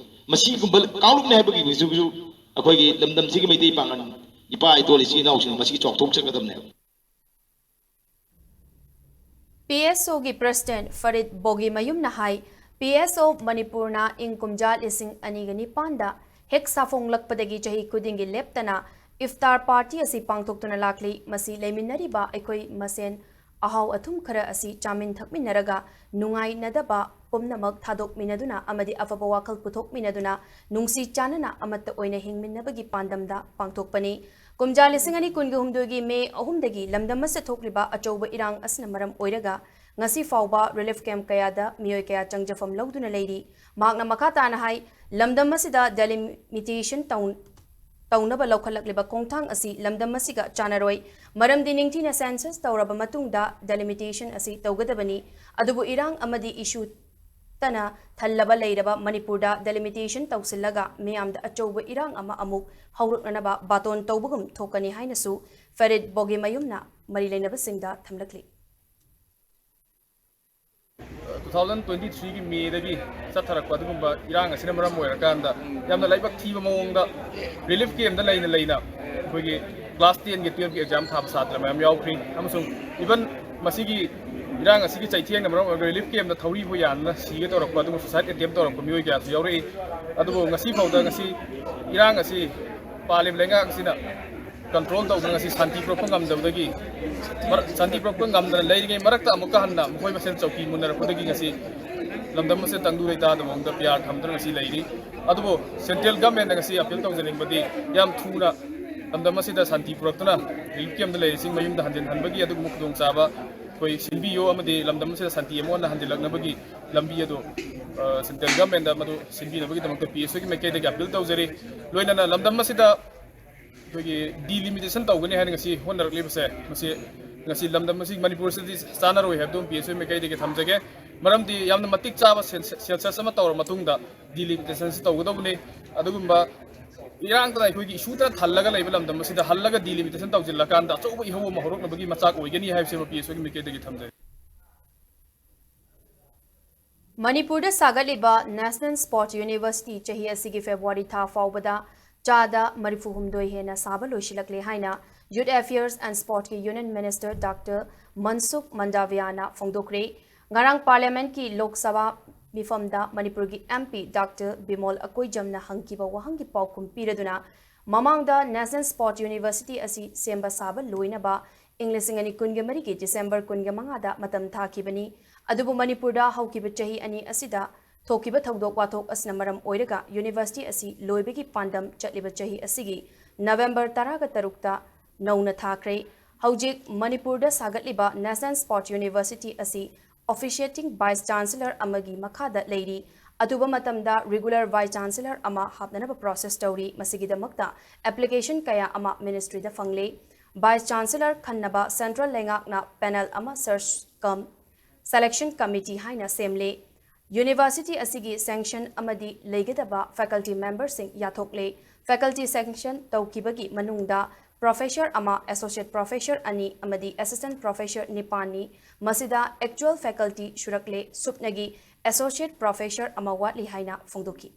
ꯃꯁꯤꯒꯨꯝꯕ ꯀꯥꯡꯂꯨꯞꯅꯦ ꯍꯥꯏꯕꯒꯤ ꯍꯧꯖꯤꯛ ꯍꯧꯖꯤꯛ ꯑꯩꯈꯣꯏꯒꯤ ꯂꯝꯗꯝꯁꯤꯒꯤ ꯃꯩꯇꯩ ꯄꯥꯉꯜ ꯏꯄꯥ ꯏꯇꯣꯜ ꯏꯆꯤꯜ ꯏꯅꯥꯎꯁꯤꯡ ꯃꯁꯤ ꯆꯥꯎꯊꯣꯛꯆꯒꯗꯕꯅꯦꯕ꯫ PSOꯒꯤ president ꯐꯔꯤꯗ ꯕꯣꯒꯤꯃꯌꯨꯝꯅ ꯍꯥꯏ, PSO ꯃꯅꯤꯄꯨꯔꯅ ꯏꯪ ꯀꯨꯝꯖꯥ ꯂꯤꯁꯤꯡ ꯑꯅꯤꯒ ꯅꯤꯄꯥꯟꯗ ꯍꯦꯛ ꯁꯥꯐꯣꯡꯂꯛꯄꯗꯒꯤ ꯆꯍꯤ ꯈꯨꯗꯤꯡꯒꯤ ꯂꯦꯞꯇꯅ ꯏꯐꯇꯥꯔ party ꯑꯁꯤ ꯄꯥꯡꯊꯣꯛꯇꯨꯅ ꯂꯥꯛꯂꯤ꯫ ꯃꯁꯤ ꯂꯩꯃꯤꯟꯅꯔꯤꯕ ꯑꯩꯈꯣꯏ ꯃꯁꯦꯟ ꯑꯍꯥꯎ ꯑꯊꯨꯝ ꯈꯔ ꯑꯁꯤ ꯆꯥꯃꯤꯟ ꯊꯛꯃꯤꯟꯅꯔꯒ ꯅꯨꯡꯉꯥꯏꯅꯗꯕ ꯄꯨꯝꯅꯃꯛ ꯊꯥꯗꯣꯛꯃꯤꯟꯅꯗꯨꯅ ꯑꯃꯗꯤ ꯑꯐꯕ ꯋꯥꯈꯜ ꯄꯨꯊꯣꯛꯃꯤꯟꯅꯗꯨꯅ ꯅꯨꯡꯁꯤ ꯆꯥꯟꯅꯅ ꯑꯃꯠꯇ ꯑꯣꯏꯅ ꯍꯤꯡꯃꯤꯟꯅꯕꯒꯤ ꯄꯥꯟꯗꯝꯗ ꯄꯥꯡꯊꯣꯛꯄꯅꯤ꯫ ꯀꯨꯝꯖꯥ ꯂꯤꯁꯤꯡ ꯑꯅꯤ ꯀꯨꯟꯒ ꯍꯨꯝꯗꯣꯏꯒꯤ ꯃꯦ ꯑꯍꯨꯝꯗꯒꯤ ꯂꯝꯗꯝ ꯑꯁꯤꯗ ꯊꯣꯛꯂꯤꯕ ꯑꯆꯧꯕ ꯏꯔꯥꯡ ꯑꯁꯤꯅ ꯃꯔꯝ ꯑꯣꯏꯔꯒ ꯉꯁꯤ ꯐꯥꯎꯕ relief camp ꯀꯌꯥꯗ ꯃꯤꯑꯣꯏ ꯀꯌꯥ ꯆꯪꯖꯐꯝ ꯂꯧꯗꯨꯅ ꯂꯩꯔꯤ꯫ ꯃꯍꯥꯛꯅ ꯃꯈꯥ ꯇꯥꯅ ꯍꯥꯏ, ꯂꯝꯗꯝ ꯑꯁꯤꯗ delimitation ꯇꯧ-, ꯇꯧꯅꯕ ꯂꯧꯈꯠꯂꯛꯂꯤꯕ ꯈꯣꯡꯊꯥꯡ ꯑꯁꯤ ꯂꯝꯗꯝ ꯑꯁꯤꯒ ꯆꯥꯟꯅꯔꯣꯏ꯫ ꯃꯔꯝꯗꯤ ꯅꯤꯡꯊꯤꯅ census ꯇꯧꯔꯕ ꯃꯇꯨꯡꯗ delimitation ꯑꯁꯤ ꯇꯧꯒꯗꯕꯅꯤ꯫ ꯑꯗꯨꯕꯨ ꯏꯔꯥꯡ ꯑꯃꯗꯤ issue ꯇꯅ ꯊꯜꯂꯕ ꯂꯩꯔꯕ ꯃꯅꯤꯄꯨꯔꯗ delimitation ꯇꯧꯁꯤꯜꯂꯒ ꯃꯤꯌꯥꯝꯗ ꯑꯆꯧꯕ ꯏꯔꯥꯡ ꯑꯃ ꯑꯃꯨꯛ ꯍꯧꯔꯛꯅꯅꯕ ꯕꯥꯇꯣꯟ ꯇꯧꯕꯒꯨꯝ ꯊꯣꯛꯀꯅꯤ ꯍꯥꯏꯅꯁꯨ ꯐꯔꯤꯗ ꯕꯣꯒꯦꯃꯌꯨꯝꯅ ꯃꯔꯤ ꯂꯩꯅꯕꯁꯤꯡꯗ ꯊꯝꯂꯛꯂꯤ꯫ ꯇꯨ ꯊꯥꯎꯖꯟ ꯇ꯭ꯋꯦꯟꯇꯤ ꯊ꯭ꯔꯤꯒꯤ ꯃꯦꯗꯒꯤ ꯆꯠꯊꯔꯛꯄ ꯑꯗꯨꯒꯨꯝꯕ ꯏꯔꯥꯡ ꯑꯁꯤꯅ ꯃꯔꯝ ꯑꯣꯏꯔꯀꯥꯟꯗ ꯌꯥꯝꯅ ꯂꯥꯏꯕꯛ ꯊꯤꯕ ꯃꯑꯣꯡꯗ relief campꯇ ꯂꯩꯅ ꯂꯩꯅ ꯑꯩꯈꯣꯏꯒꯤ class tenꯒꯤ twelveꯀꯤ exam ꯊꯥꯕ ꯁꯥꯇ꯭ꯔ ꯃꯌꯥꯝ ꯌꯥꯎꯈ꯭ꯔꯤ꯫ ꯑꯃꯁꯨꯡ even ꯃꯁꯤꯒꯤ ꯏꯔꯥꯡ ꯑꯁꯤꯒꯤ ꯆꯩꯊꯦꯡꯅ ꯃꯔꯝ ꯑꯣꯏꯔꯒ relief campꯇ ꯊꯧꯔꯤ ꯐꯥꯎ ꯌꯥꯟꯗꯨꯅ ꯁꯤꯒꯦ ꯇꯧꯔꯛꯄ ꯑꯗꯨꯒ suicide attempt ꯇꯧꯔꯛꯄ ꯃꯤꯑꯣꯏ ꯀꯌꯥꯁꯨ ꯌꯥꯎꯔꯛꯏ꯫ ꯑꯗꯨꯕꯨ ꯉꯁꯤ ꯐꯥꯎꯗ ꯉꯁꯤ ꯏꯔꯥꯡ ꯑꯁꯤ ꯄꯥꯜꯂꯤꯕ ꯂꯩꯉꯥꯛ ꯑꯁꯤꯅ control ꯇꯧꯗꯨꯅ ꯉꯁꯤ ꯁꯥꯟꯇꯤ ꯄꯨꯔꯛꯄ ꯉꯝꯗꯕꯗꯒꯤ ꯃꯔꯛ ꯁꯥꯟꯇꯤ ꯄꯨꯔꯛꯄ ꯉꯝꯗꯅ ꯂꯩꯔꯤꯉꯩ ꯃꯔꯛꯇ ꯑꯃꯨꯛꯀ ꯍꯟꯅ ꯃꯈꯣꯏ ꯃꯁꯦꯟ ꯆꯧꯀꯤ ꯃꯨꯟꯅꯔꯛꯄꯗꯒꯤ ꯉꯁꯤ ꯂꯝꯗꯝ ꯑꯁꯤ ꯇꯪꯗꯨ ꯂꯩꯇꯥꯗꯕ ꯃꯑꯣꯡꯗ ꯄꯤꯌꯥꯔ ꯊꯝꯗꯨꯅ ꯉꯁꯤ ꯂꯩꯔꯤ꯫ ꯑꯗꯨꯕꯨ central governmentꯇ ꯉꯁꯤ appeal ꯇꯧꯖꯅꯤꯡꯕꯗꯤ ꯌꯥꯝ ꯊꯨꯅ ꯂꯝꯗꯝ ꯑꯁꯤꯗ ꯁꯥꯟꯇꯤ ꯄꯨꯔꯛꯇꯨꯅ relief campꯇ ꯂꯩꯔꯤꯁꯤꯡ ꯃꯌꯨꯝꯗ ꯍꯟꯖꯤꯟꯍꯟꯕꯒꯤ ꯑꯗꯨꯒꯨꯝꯕ ꯈꯨꯗꯣꯡꯆꯥꯕ ꯑꯩꯈꯣꯏ ꯁꯤꯟꯕꯤꯌꯨ ꯑꯃꯗꯤ ꯂꯝꯗꯝ ꯑꯁꯤꯗ ꯁꯥꯟꯇꯤ ꯑꯃꯨꯛ ꯍꯟꯅ ꯍꯟꯖꯤꯜꯂꯛꯅꯕꯒꯤ ꯂꯝꯕꯤ ꯑꯗꯨ central governmentꯇ ꯃꯗꯨ ꯁꯤꯟꯕꯤꯅꯕꯒꯤꯗꯃꯛꯇ ꯄꯤ ꯑꯦꯁ ꯑꯣꯒꯤ ꯃꯥꯏꯀꯩꯗꯒꯤ appeal ꯇꯧꯖꯔꯤ꯫ ꯂꯣꯏꯅꯅ ꯂꯝꯗꯝ ꯑꯁꯤꯗ ꯑꯩꯈꯣꯏꯒꯤ delimitation ꯇꯧꯒꯅꯤ ꯍꯥꯏꯅ ꯉꯁꯤ ꯍꯣꯠꯅꯔꯛꯂꯤꯕꯁꯦ ꯃꯁꯤ ꯉꯁꯤ ꯂꯝꯗꯝ ꯑꯁꯤ ꯃꯅꯤꯄꯨꯔꯁꯤꯗꯤ ꯆꯥꯟꯅꯔꯣꯏ ꯍꯥꯏꯕꯗꯨ ꯄꯤ ꯑꯦꯁ ꯑꯣꯒꯤ ꯃꯥꯏꯀꯩꯗꯒꯤ ꯊꯝꯖꯒꯦ꯫ ꯃꯔꯝꯗꯤ ꯌꯥꯝꯅ ꯃꯇꯤꯛ ꯆꯥꯕ census ꯑꯃ ꯇꯧꯔ ꯃꯇꯨꯡꯗ delimitation ꯁꯤ ꯇꯧꯒꯗꯧꯕꯅꯤ꯫ ꯑꯗꯨꯒꯨꯝꯕ ꯏꯔꯥꯡꯇꯅ ꯑꯩꯈꯣꯏꯒꯤ ꯏꯁꯨꯇꯅ ꯊꯜꯂꯒ ꯂꯩꯕ ꯂꯝꯗꯝ ꯑꯁꯤꯗ ꯍꯜꯂꯒ delimitation ꯇꯧꯁꯤꯜꯂꯀꯥꯟꯗ ꯑꯆꯧꯕ ꯏꯍꯧ ꯑꯃ ꯍꯧꯔꯛꯅꯕꯒꯤ ꯃꯆꯥꯛ ꯑꯣꯏꯒꯅꯤ ꯍꯥꯏꯕꯁꯤꯃ ꯄꯤ ꯑꯦꯁ ꯑꯣꯒꯤ ꯃꯥꯏꯀꯩꯗꯒꯤ ꯊꯝꯖꯔꯤ꯫ ꯃꯅꯤꯄꯨꯔꯗ ꯁꯥꯒꯠꯂꯤꯕ National Sports University ꯆꯍꯤ ꯑꯁꯤꯒꯤ ꯐꯦꯕ꯭ꯔꯨꯋꯥꯔꯤ ꯊꯥ ꯐꯥꯎꯕꯗ ꯆꯥꯗ ꯃꯔꯤꯐꯨ ꯍꯨꯝꯗꯣꯏ ꯍꯦꯟꯅ ꯁꯥꯕ ꯂꯣꯏꯁꯤꯜꯂꯛꯂꯦ ꯍꯥꯏꯅ Youth Affairs and Sportsꯀꯤ Union Minister Doctor ꯃꯟꯁꯨꯈ ꯃꯟꯗꯥꯚꯤꯌꯥꯅ ꯐꯣꯡꯗꯣꯛꯈ꯭ꯔꯦ꯫ ꯉꯔꯥꯡ Parliamentꯀꯤ ꯂꯣꯛ ꯁꯚꯥ ꯃꯤꯐꯝꯗ ꯃꯅꯤꯄꯨꯔꯒꯤ M P Doctor ꯕꯤꯃꯣꯜ ꯑꯀꯣꯏꯖꯝꯅ ꯍꯪꯈꯤꯕ ꯋꯥꯍꯪꯒꯤ ꯄꯥꯎꯈꯨꯝ ꯄꯤꯔꯗꯨꯅ, ꯃꯃꯥꯡꯗ National Sports University ꯑꯁꯤ ꯁꯦꯝꯕ ꯁꯥꯕ ꯂꯣꯏꯅꯕ ꯏꯪ ꯂꯤꯁꯤꯡ ꯑꯅꯤ ꯀꯨꯟꯒ ꯃꯔꯤꯒꯤ December ꯀꯨꯟꯒ ꯃꯉꯥꯗ ꯃꯇꯝ ꯊꯥꯈꯤꯕꯅꯤ꯫ ꯑꯗꯨꯕꯨ ꯃꯅꯤꯄꯨꯔꯗ ꯍꯧꯈꯤꯕ ꯆꯍꯤ ꯑꯅꯤ ꯑꯁꯤꯗ ꯊꯣꯛꯈꯤꯕ ꯊꯧꯗꯣꯛ ꯋꯥꯊꯣꯛ ꯑꯁꯤꯅ ꯃꯔꯝ ꯑꯣꯏꯔꯒ university ꯑꯁꯤ ꯂꯣꯏꯕꯒꯤ ꯄꯥꯟꯗꯝ ꯆꯠꯂꯤꯕ ꯆꯍꯤ ꯑꯁꯤꯒꯤ November ꯇꯔꯥꯒ ꯇꯔꯨꯛꯇ ꯅꯧꯅ ꯊꯥꯈ꯭ꯔꯦ꯫ ꯍꯧꯖꯤꯛ ꯃꯅꯤꯄꯨꯔꯗ ꯁꯥꯒꯠꯂꯤꯕ National Sports University ꯑꯁꯤ officiating Vice Chancellor ꯑꯃꯒꯤ ꯃꯈꯥꯗ ꯂꯩꯔꯤ꯫ ꯑꯊꯨꯕ ꯃꯇꯝꯗ regular Vice Chancellor ꯑꯃ ꯍꯥꯞꯅꯅꯕ process ꯇꯧꯔꯤ꯫ ꯃꯁꯤꯒꯤꯗꯃꯛꯇ application ꯀꯌꯥ ꯑꯃ ministryꯗ ꯐꯪꯂꯦ꯫ Vice Chancellor ꯈꯟꯅꯕ central ꯂꯩꯉꯥꯛꯅ panel ꯑꯃ search cum selection committee ꯍꯥꯏꯅ ꯁꯦꯝꯂꯦ꯫ University ꯑꯁꯤꯒꯤ sanction ꯑꯃꯗꯤ ꯂꯩꯒꯗꯕ faculty memberꯁꯤꯡ ꯌꯥꯊꯣꯛꯂꯦ꯫ Faculty sanction ꯇꯧꯈꯤꯕꯒꯤ ꯃꯅꯨꯡꯗ professor ꯑꯃ, associate professor ꯑꯅꯤ ꯑꯃꯗꯤ assistant professor ꯅꯤꯄꯥꯟꯅꯤ꯫ ꯃꯁꯤꯗ actual faculty ꯁꯨꯔꯛꯂꯦ꯫ ꯁꯨꯞꯅꯒꯤ associate professor ꯑꯃ ꯋꯥꯠꯂꯤ ꯍꯥꯏꯅ ꯐꯣꯡꯗꯣꯛꯈꯤ꯫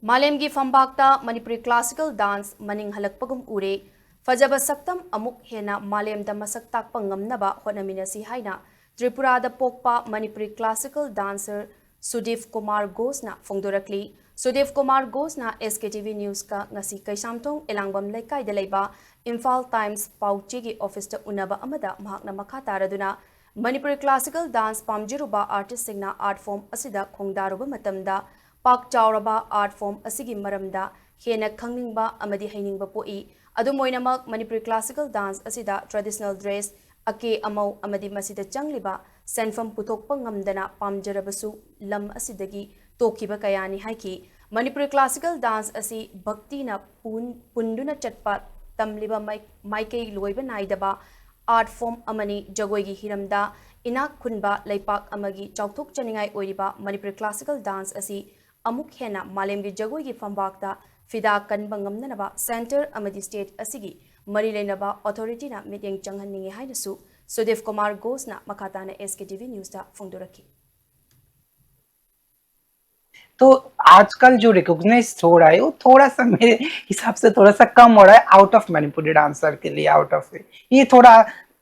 ꯃꯥꯂꯦꯝꯒꯤ ꯐꯝꯕꯥꯛꯇ ꯃꯅꯤꯄꯨꯔꯤ classical dance ꯃꯅꯤꯡ ꯍꯜꯂꯛꯄꯒꯨꯝ ꯎꯔꯦ꯫ ꯐꯖꯕ ꯁꯛꯇꯝ ꯑꯃꯨꯛ ꯍꯦꯟꯅ ꯃꯥꯂꯦꯝꯗ ꯃꯁꯛ ꯇꯥꯛꯄ ꯉꯝꯅꯕ ꯍꯣꯠꯅꯃꯤꯟꯅꯁꯤ ꯍꯥꯏꯅ ꯇ꯭ꯔꯤꯄꯨꯔꯥꯗ ꯄꯣꯛꯄ Manipuri classical dancer ꯁꯨꯗꯤꯞ Kumar ꯘꯣꯁꯅ ꯐꯣꯡꯗꯣꯔꯛꯂꯤ꯫ ꯁꯨꯗꯤꯞ Kumar ꯘꯣꯁꯅ S K T V Newsꯀ ꯉꯁꯤ ꯀꯩꯁꯥꯝꯊꯣꯡ ꯑꯦꯂꯥꯡꯕꯝ ꯂꯩꯀꯥꯏꯗ ꯂꯩꯕ ꯏꯝꯐꯥꯜ Times ꯄꯥꯎꯆꯦꯒꯤ officeꯇ ꯎꯅꯕ ꯑꯃꯗ ꯃꯍꯥꯛꯅ ꯃꯈꯥ ꯇꯥꯔꯗꯨꯅ Manipuri classical dance ꯄꯥꯝꯖꯔꯨꯕ artistꯁꯤꯡꯅ art form ꯑꯁꯤꯗ ꯈꯣꯡꯗꯥꯔꯨꯕ ꯃꯇꯝꯗ ꯄꯥꯛ ꯆꯥꯎꯔꯕ art form ꯑꯁꯤꯒꯤ ꯃꯔꯝꯗ ꯍꯦꯟꯅ ꯈꯪꯅꯤꯡꯕ ꯑꯃꯗꯤ ꯍꯩꯅꯤꯡꯕ ꯄꯣꯛꯏ꯫ ꯑꯗꯨꯝ ꯑꯣꯏꯅꯃꯛ, ꯃꯅꯤꯄꯨꯔꯤ classical dance ꯑꯁꯤꯗ traditional dress, ꯑꯀꯦ ꯑꯃꯧ ꯑꯃꯗꯤ ꯃꯁꯤꯗ ꯆꯪꯂꯤꯕ ꯁꯦꯟꯐꯝ ꯄꯨꯊꯣꯛꯄ ꯉꯝꯗꯅ ꯄꯥꯝꯖꯔꯕꯁꯨ ꯂꯝ ꯑꯁꯤꯗꯒꯤ ꯇꯣꯛꯈꯤꯕ ꯀꯌꯥꯅꯤ ꯍꯥꯏꯈꯤ꯫ ꯃꯅꯤꯄꯨꯔꯤ classical dance ꯑꯁꯤ ꯚꯛꯇꯤꯅ ꯄꯨꯟ-, ꯄꯨꯟꯗꯨꯅ ꯆꯠꯄ ꯇꯝꯂꯤꯕ ꯃꯥꯏ-, ꯃꯥꯏꯀꯩ ꯂꯣꯏꯕ ꯅꯥꯏꯗꯕ art form ꯑꯃꯅꯤ꯫ ꯖꯒꯣꯏꯒꯤ ꯍꯤꯔꯝꯗ ꯏꯅꯥꯛ ꯈꯨꯟꯕ ꯂꯩꯄꯥꯛ ꯑꯃꯒꯤ ꯆꯥꯎꯊꯣꯛꯆꯅꯤꯡꯉꯥꯏ ꯑꯣꯏꯔꯤꯕ ꯃꯅꯤꯄꯨꯔꯤ classical dance ꯑꯁꯤ ꯑꯃꯨꯛ ꯍꯦꯟꯅ ꯃꯥꯂꯦꯝꯒꯤ ꯖꯒꯣꯏꯒꯤ ꯐꯝꯕꯥꯛꯇ ꯐꯤꯗꯥ ꯀꯟꯕ ꯉꯝꯅꯅꯕ centre ꯑꯃꯗꯤ state ꯑꯁꯤꯒꯤ ꯃꯔꯤ ꯂꯩꯅꯕ authorityꯅ ꯃꯤꯠꯌꯦꯡ ꯆꯪꯍꯟꯅꯤꯡꯏ ꯍꯥꯏꯅꯁꯨ ꯁꯨꯗꯤꯞ ꯀꯨꯃꯥꯔ ꯘꯣꯁꯅ ꯃꯈꯥ ꯇꯥꯅ S K T V Newsꯇ ꯐꯣꯡꯗꯣꯔꯛꯈꯤ꯫ तो आजकल जो रिकॉग्नाइज हो रहा है वो थोड़ा सा मेरे हिसाब से थोड़ा सा कम हो रहा है आउट ऑफ मणिपुरी डांसर के लिए, आउट ऑफ ये थोड़ा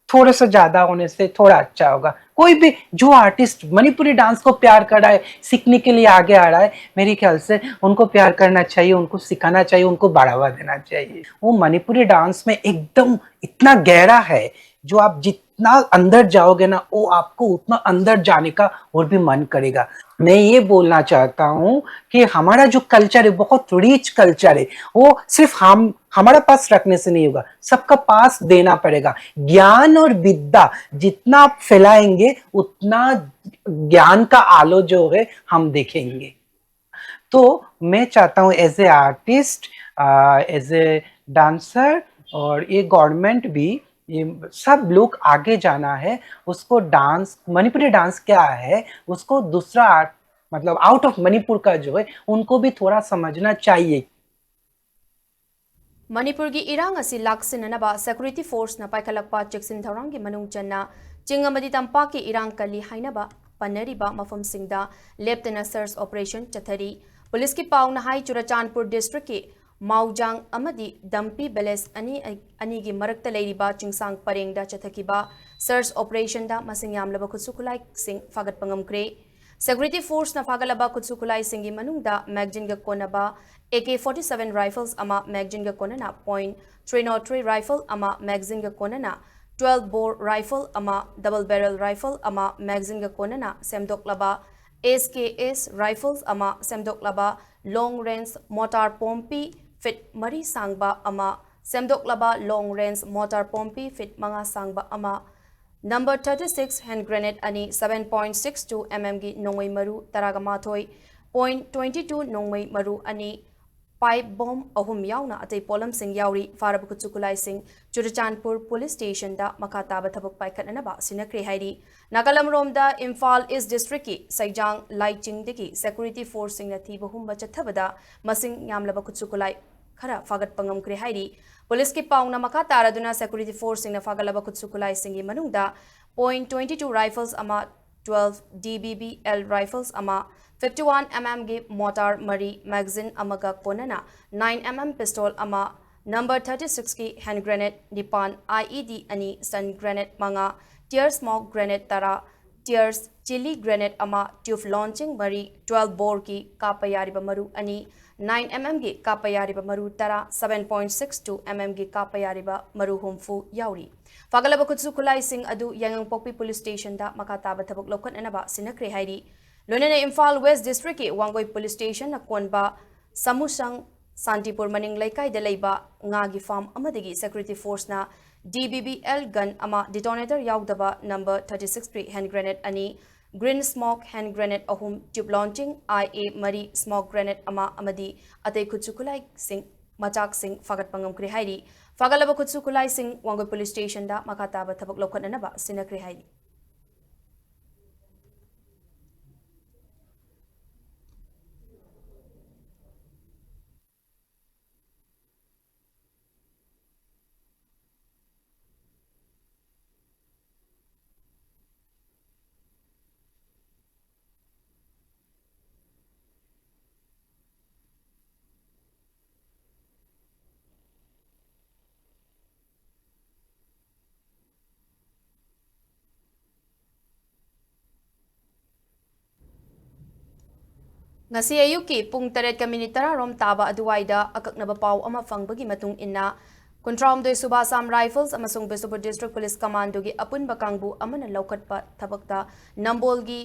थोड़ा सा ज्यादा होने से थोड़ा अच्छा होगा। कोई भी जो आर्टिस्ट मणिपुरी डांस को प्यार कर रहा है, सीखने के लिए आगे आ रहा है, मेरे ख्याल से उनको प्यार करना चाहिए, उनको सिखाना चाहिए, उनको बढ़ावा देना चाहिए। वो मणिपुरी डांस में एकदम इतना गहरा है, जो आप जितना अंदर जाओगे ना, वो आपको उतना अंदर जाने का और भी मन करेगा। मैं ये बोलना चाहता हूँ कि हमारा जो कल्चर है, बहुत रिच कल्चर है, वो सिर्फ हम हमारा पास रखने से नहीं होगा, सबका पास देना पड़ेगा। ज्ञान और विद्या जितना आप फैलाएंगे, उतना ज्ञान का आलो जो है हम देखेंगे। तो मैं चाहता हूँ as a artist, as a dancer, और ये गवर्नमेंट भी, ये सब लोग आगे जाना है, उसको डांस, मणिपुरी डांस क्या है, उसको दूसरा आर्ट, मतलब आउट ऑफ मणिपुर का जो है, उनको भी थोड़ा समझना चाहिए। ꯃꯅꯤꯄꯨꯔꯒꯤ ꯏꯔꯥꯡ ꯑꯁꯤ ꯂꯥꯛꯁꯤꯟꯅꯅꯕ ꯁꯦꯀ꯭ꯌꯨꯔꯤꯇꯤ ꯐꯣꯔꯁꯅ ꯄꯥꯏꯈꯠꯂꯛꯄ ꯆꯦꯛꯁꯤꯟ ꯊꯧꯔꯥꯡꯒꯤ ꯃꯅꯨꯡ ꯆꯟꯅ ꯆꯤꯡ ꯑꯃꯗꯤ ꯇꯝꯄꯥꯛꯀꯤ ꯏꯔꯥꯡ ꯀꯜꯂꯤ ꯍꯥꯏꯅꯕ ꯄꯟꯅꯔꯤꯕ ꯃꯐꯝꯁꯤꯡꯗ ꯂꯦꯞꯇꯅ ꯁꯔꯆ ꯑꯣꯄꯔꯦꯁꯟ ꯆꯠꯊꯔꯤ꯫ ꯄꯨꯂꯤꯁꯀꯤ ꯄꯥꯎꯅ ꯍꯥꯏ, ꯆꯨꯔꯆꯥꯟꯄꯨꯔ ꯗꯤꯁꯇ꯭ꯔꯤꯛꯀꯤ ꯃꯥꯎꯖꯥꯡ ꯑꯃꯗꯤ ꯗꯝꯄꯤ ꯚꯤꯂꯦꯖ ꯑꯅꯤ, ꯑꯅꯤꯒꯤ ꯃꯔꯛꯇ ꯂꯩꯔꯤꯕ ꯆꯤꯡꯁꯥꯡ ꯄꯔꯦꯡꯗ ꯆꯠꯊꯈꯤꯕ ꯁꯔꯆ ꯑꯣꯄꯔꯦꯁꯟꯗ ꯃꯁꯤꯡ ꯌꯥꯝꯂꯕ ꯈꯨꯠꯁꯨ ꯈꯨꯠꯂꯥꯏꯁꯤꯡ ꯐꯥꯒꯠꯄ ꯉꯝꯈ꯭ꯔꯦ꯫ ꯁꯦꯀ꯭ꯌꯨꯔꯤꯇꯤ ꯐꯣꯔꯁꯅ ꯐꯥꯒꯠꯂꯕ ꯈꯨꯠꯁꯨ ꯈꯨꯠꯂꯥꯏꯁꯤꯡꯒꯤ ꯃꯅꯨꯡꯗ ꯃꯦꯒꯖꯤꯟꯒ ꯀꯣꯟꯅꯕ A K forty seven rifles ꯑꯃ, ꯃꯦꯒꯖꯤꯟꯒ ꯀꯣꯟꯅꯅ point three nought three rifle ꯑꯃ, ꯃꯦꯒꯖꯤꯟꯒ ꯀꯣꯟꯅꯅ ꯇ꯭ꯋꯦꯜꯕ ꯕꯣꯔ ꯔꯥꯏꯐꯜ ꯑꯃ, ꯗꯕꯜ ꯕꯦꯔꯦꯜ ꯔꯥꯏꯐꯜ ꯑꯃ, ꯃꯦꯒꯖꯤꯟꯒ ꯀꯣꯟꯅꯅ ꯁꯦꯝꯗꯣꯛꯂꯕ ꯑꯦꯁ ꯀꯦ ꯑꯦꯁ ꯔꯥꯏꯐꯜꯁ ꯑꯃ, ꯁꯦꯝꯗꯣꯛꯂꯕ ꯂꯣꯡ ꯔꯦꯟꯖ ꯃꯣꯇꯥꯔ ꯄꯣꯝꯄꯤ ꯐꯤꯠ ꯃꯔꯤ ꯁꯥꯡꯕ ꯑꯃ, ꯁꯦꯝꯗꯣꯛꯂꯕ ꯂꯣꯡ ꯔꯦꯟꯖ ꯃꯣꯇꯥꯔ ꯄꯣꯝꯄꯤ ꯐꯤꯠ ꯃꯉꯥ ꯁꯥꯡꯕ ꯑꯃ, number thirty six hand grenade ꯑꯅꯤ, seven point six two M ꯑꯦꯝꯒꯤ ꯅꯣꯡꯃꯩ ꯃꯔꯨ ꯇꯔꯥꯒ ꯃꯥꯊꯣꯏ, ꯄꯣꯏꯟ ꯇ꯭ꯋꯦꯟꯇꯤ ꯇꯨ ꯅꯣꯡꯃꯩ ꯃꯔꯨ ꯑꯅꯤ, ꯄꯥꯏꯞ ꯕꯣꯝ ꯑꯍꯨꯝ ꯌꯥꯎꯅ ꯑꯇꯩ ꯄꯣꯠꯂꯝꯁꯤꯡ ꯌꯥꯎꯔꯤ꯫ ꯐꯥꯔꯕ ꯈꯨꯠꯁꯨ ꯈꯨꯠꯂꯥꯏꯁꯤꯡ ꯆꯨꯔꯆꯥꯟꯄꯨꯔ ꯄꯨꯂꯤꯁ ꯁ꯭ꯇꯦꯁꯟꯗ ꯃꯈꯥ ꯇꯥꯕ ꯊꯕꯛ ꯄꯥꯏꯈꯠꯅꯅꯕ ꯁꯤꯟꯅꯈ꯭ꯔꯦ ꯍꯥꯏꯔꯤ꯫ ꯅꯥꯀꯜ ꯑꯃꯔꯣꯝꯗ ꯏꯝꯐꯥꯜ ꯏꯁ ꯗꯤꯁꯇ꯭ꯔꯤꯛꯀꯤ ꯁꯩꯖꯥꯡ ꯂꯥꯏꯆꯤꯡꯗꯒꯤ ꯁꯦꯀ꯭ꯌꯨꯔꯤꯇꯤ ꯐꯣꯔꯁꯁꯤꯡꯅ ꯊꯤꯕ ꯍꯨꯝꯕ ꯆꯠꯊꯕꯗ ꯃꯁꯤꯡ ꯌꯥꯝꯂꯕ ꯈꯨꯠꯁꯨ ꯈꯨꯠꯂꯥꯏ ꯈꯔ ꯐꯥꯒꯠꯄ ꯉꯝꯈ꯭ꯔꯦ ꯍꯥꯏꯔꯤ꯫ ꯄꯨꯂꯤꯁꯀꯤ ꯄꯥꯎꯅ ꯃꯈꯥ ꯇꯥꯔꯗꯨꯅ ꯁꯦꯀ꯭ꯌꯨꯔꯤꯇꯤ ꯐꯣꯔꯁꯁꯤꯡꯅ ꯐꯥꯒꯠꯂꯕ ꯈꯨꯠꯁꯨ ꯈꯨꯠꯂꯥꯏꯁꯤꯡꯒꯤ ꯃꯅꯨꯡꯗ ꯄꯣꯏꯟ ꯇ꯭ꯋꯦꯟꯇꯤ ꯇꯨ ꯔꯥꯏꯐꯜꯁ ꯑꯃ, ꯇ꯭ꯋꯦꯜꯕ ꯗꯤ ꯕꯤ ꯕꯤ ꯑꯦꯜ ꯔꯥꯏꯐꯜꯁ ꯑꯃ, ꯐꯤꯐꯇꯤ ꯋꯥꯟ ꯑꯦꯝ ꯑꯦꯝꯒꯤ ꯃꯣꯇꯥꯔ ꯃꯔꯤ, ꯃꯦꯒꯖꯤꯟ ꯑꯃꯒ ꯀꯣꯟꯅꯅ ꯅꯥꯏꯟ ꯑꯦꯝ ꯑꯦꯝ ꯄꯤꯁꯇꯣꯜ ꯑꯃ, ꯅꯝꯕꯔ ꯊꯥꯔꯇꯤ ꯁꯤꯛꯁꯀꯤ ꯍꯦꯟ ꯒ꯭ꯔꯦꯅꯦꯗ ꯅꯤꯄꯥꯟ, ꯑꯥꯏ ꯏ ꯗꯤ ꯑꯅꯤ, ꯁ꯭ꯇꯟ ꯒ꯭ꯔꯦꯅꯦꯗ ꯃꯉꯥ, ꯇꯤꯌꯔ ꯁ꯭ꯃꯣꯛ ꯒ꯭ꯔꯦꯅꯦꯗ ꯇꯔꯥ, ꯇꯤꯌꯔꯁ ꯆꯤꯂꯤ ꯒ꯭ꯔꯦꯅꯦꯗ ꯑꯃ, ꯇ꯭ꯌꯨꯕ ꯂꯣꯟꯆꯤꯡ ꯃꯔꯤ, ꯇ꯭ꯋꯦꯜꯕ ꯕꯣꯔꯒꯤ ꯀꯥꯞꯄ ꯌꯥꯔꯤꯕ ꯃꯔꯨ ꯑꯅꯤ, ꯅꯥꯏꯟ ꯑꯦꯝ ꯑꯦꯝꯒꯤ ꯀꯥꯞꯄ ꯌꯥꯔꯤꯕ ꯃꯔꯨ ꯇꯔꯥ, seven point six two M ꯑꯦꯝꯒꯤ ꯀꯥꯞꯄ ꯌꯥꯔꯤꯕ ꯃꯔꯨ ꯍꯨꯝꯐꯨ ꯌꯥꯎꯔꯤ꯫ ꯐꯥꯒꯠꯂꯕ ꯈꯨꯠꯁꯨ ꯈꯨꯠꯂꯥꯏꯁꯤꯡ ꯑꯗꯨ ꯌꯥꯏꯉꯪꯄꯣꯛꯄꯤ ꯄꯨꯂꯤꯁ ꯁ꯭ꯇꯦꯁꯟꯗ ꯃꯈꯥ ꯇꯥꯕ ꯊꯕꯛ ꯂꯧꯈꯠꯅꯅꯕ ꯁꯤꯟꯅꯈ꯭ꯔꯦ ꯍꯥꯏꯔꯤ꯫ ꯂꯣꯏꯅꯅ ꯏꯝꯐꯥꯜ ꯋꯦꯁ ꯗꯤꯁꯇ꯭ꯔꯤꯛꯀꯤ ꯋꯥꯡꯒꯣꯏ ꯄꯨꯂꯤꯁ ꯁ꯭ꯇꯦꯁꯟꯅ ꯀꯣꯟꯕ ꯁꯃꯨꯁꯪ ꯁꯥꯟꯇꯤꯄꯨꯔ ꯃꯅꯤꯡ ꯂꯩꯀꯥꯏꯗ ꯂꯩꯕ ꯉꯥꯒꯤ ꯐꯥꯔꯝ ꯑꯃꯗꯒꯤ ꯁꯦꯀ꯭ꯌꯨꯔꯤꯇꯤ ꯐꯣꯔꯁꯅ D B B L gun ꯑꯃ, ꯗꯤꯇꯣꯅꯦꯇꯔ ꯌꯥꯎꯗꯕ number thirty six three hand grenade ꯑꯅꯤ, ꯒ꯭ꯔꯤꯟ ꯁ꯭ꯃꯣꯛ ꯍꯦꯟ ꯒ꯭ꯔꯦꯅꯦꯗ ꯑꯍꯨꯝ, ꯇ꯭ꯌꯨꯕ ꯂꯣꯟꯆꯤꯡ ꯑꯥꯏ ꯑꯦ ꯃꯔꯤ, ꯁ꯭ꯃꯣꯛ ꯒ꯭ꯔꯦꯅꯦꯗ ꯑꯃ ꯑꯃꯗꯤ ꯑꯇꯩ ꯈꯨꯠꯁꯨ ꯈꯨꯠꯂꯥꯏꯁꯤꯡ ꯃꯆꯥꯛꯁꯤꯡ ꯐꯥꯒꯠꯄ ꯉꯝꯈ꯭ꯔꯦ ꯍꯥꯏꯔꯤ꯫ ꯐꯥꯒꯠꯂꯕ ꯈꯨꯠꯁꯨ ꯈꯨꯠꯂꯥꯏꯁꯤꯡ ꯋꯥꯡꯒꯣꯏ ꯄꯨꯂꯤꯁ ꯁ꯭ꯇꯦꯁꯟꯗ ꯃꯈꯥ ꯇꯥꯕ ꯊꯕꯛ ꯂꯧꯈꯠꯅꯅꯕ ꯁꯤꯟꯅꯈ꯭ꯔꯦ ꯍꯥꯏꯔꯤ꯫ ꯉꯁꯤ ꯑꯌꯨꯛꯀꯤ ꯄꯨꯡ ꯇꯔꯦꯠꯀ ꯃꯤꯅꯤꯠ ꯇꯔꯥ ꯔꯣꯝ ꯇꯥꯕ ꯑꯗꯨꯋꯥꯏꯗ ꯑꯀꯛꯅꯕ ꯄꯥꯎ ꯑꯃ ꯐꯪꯕꯒꯤ ꯃꯇꯨꯡ ꯏꯟꯅ, ꯀꯨꯟꯊ꯭ꯔꯥꯍꯨꯝꯗꯣꯏ ꯁꯨꯕ Assam Rifles ꯑꯃꯁꯨꯡ ꯕꯤꯁꯅꯨꯄꯨꯔ District Police Commando ꯒꯤ ꯑꯄꯨꯟꯕ ꯀꯥꯡꯕꯨ ꯑꯃꯅ ꯂꯧꯈꯠꯄ ꯊꯕꯛꯇ ꯅꯝꯕꯣꯜꯒꯤ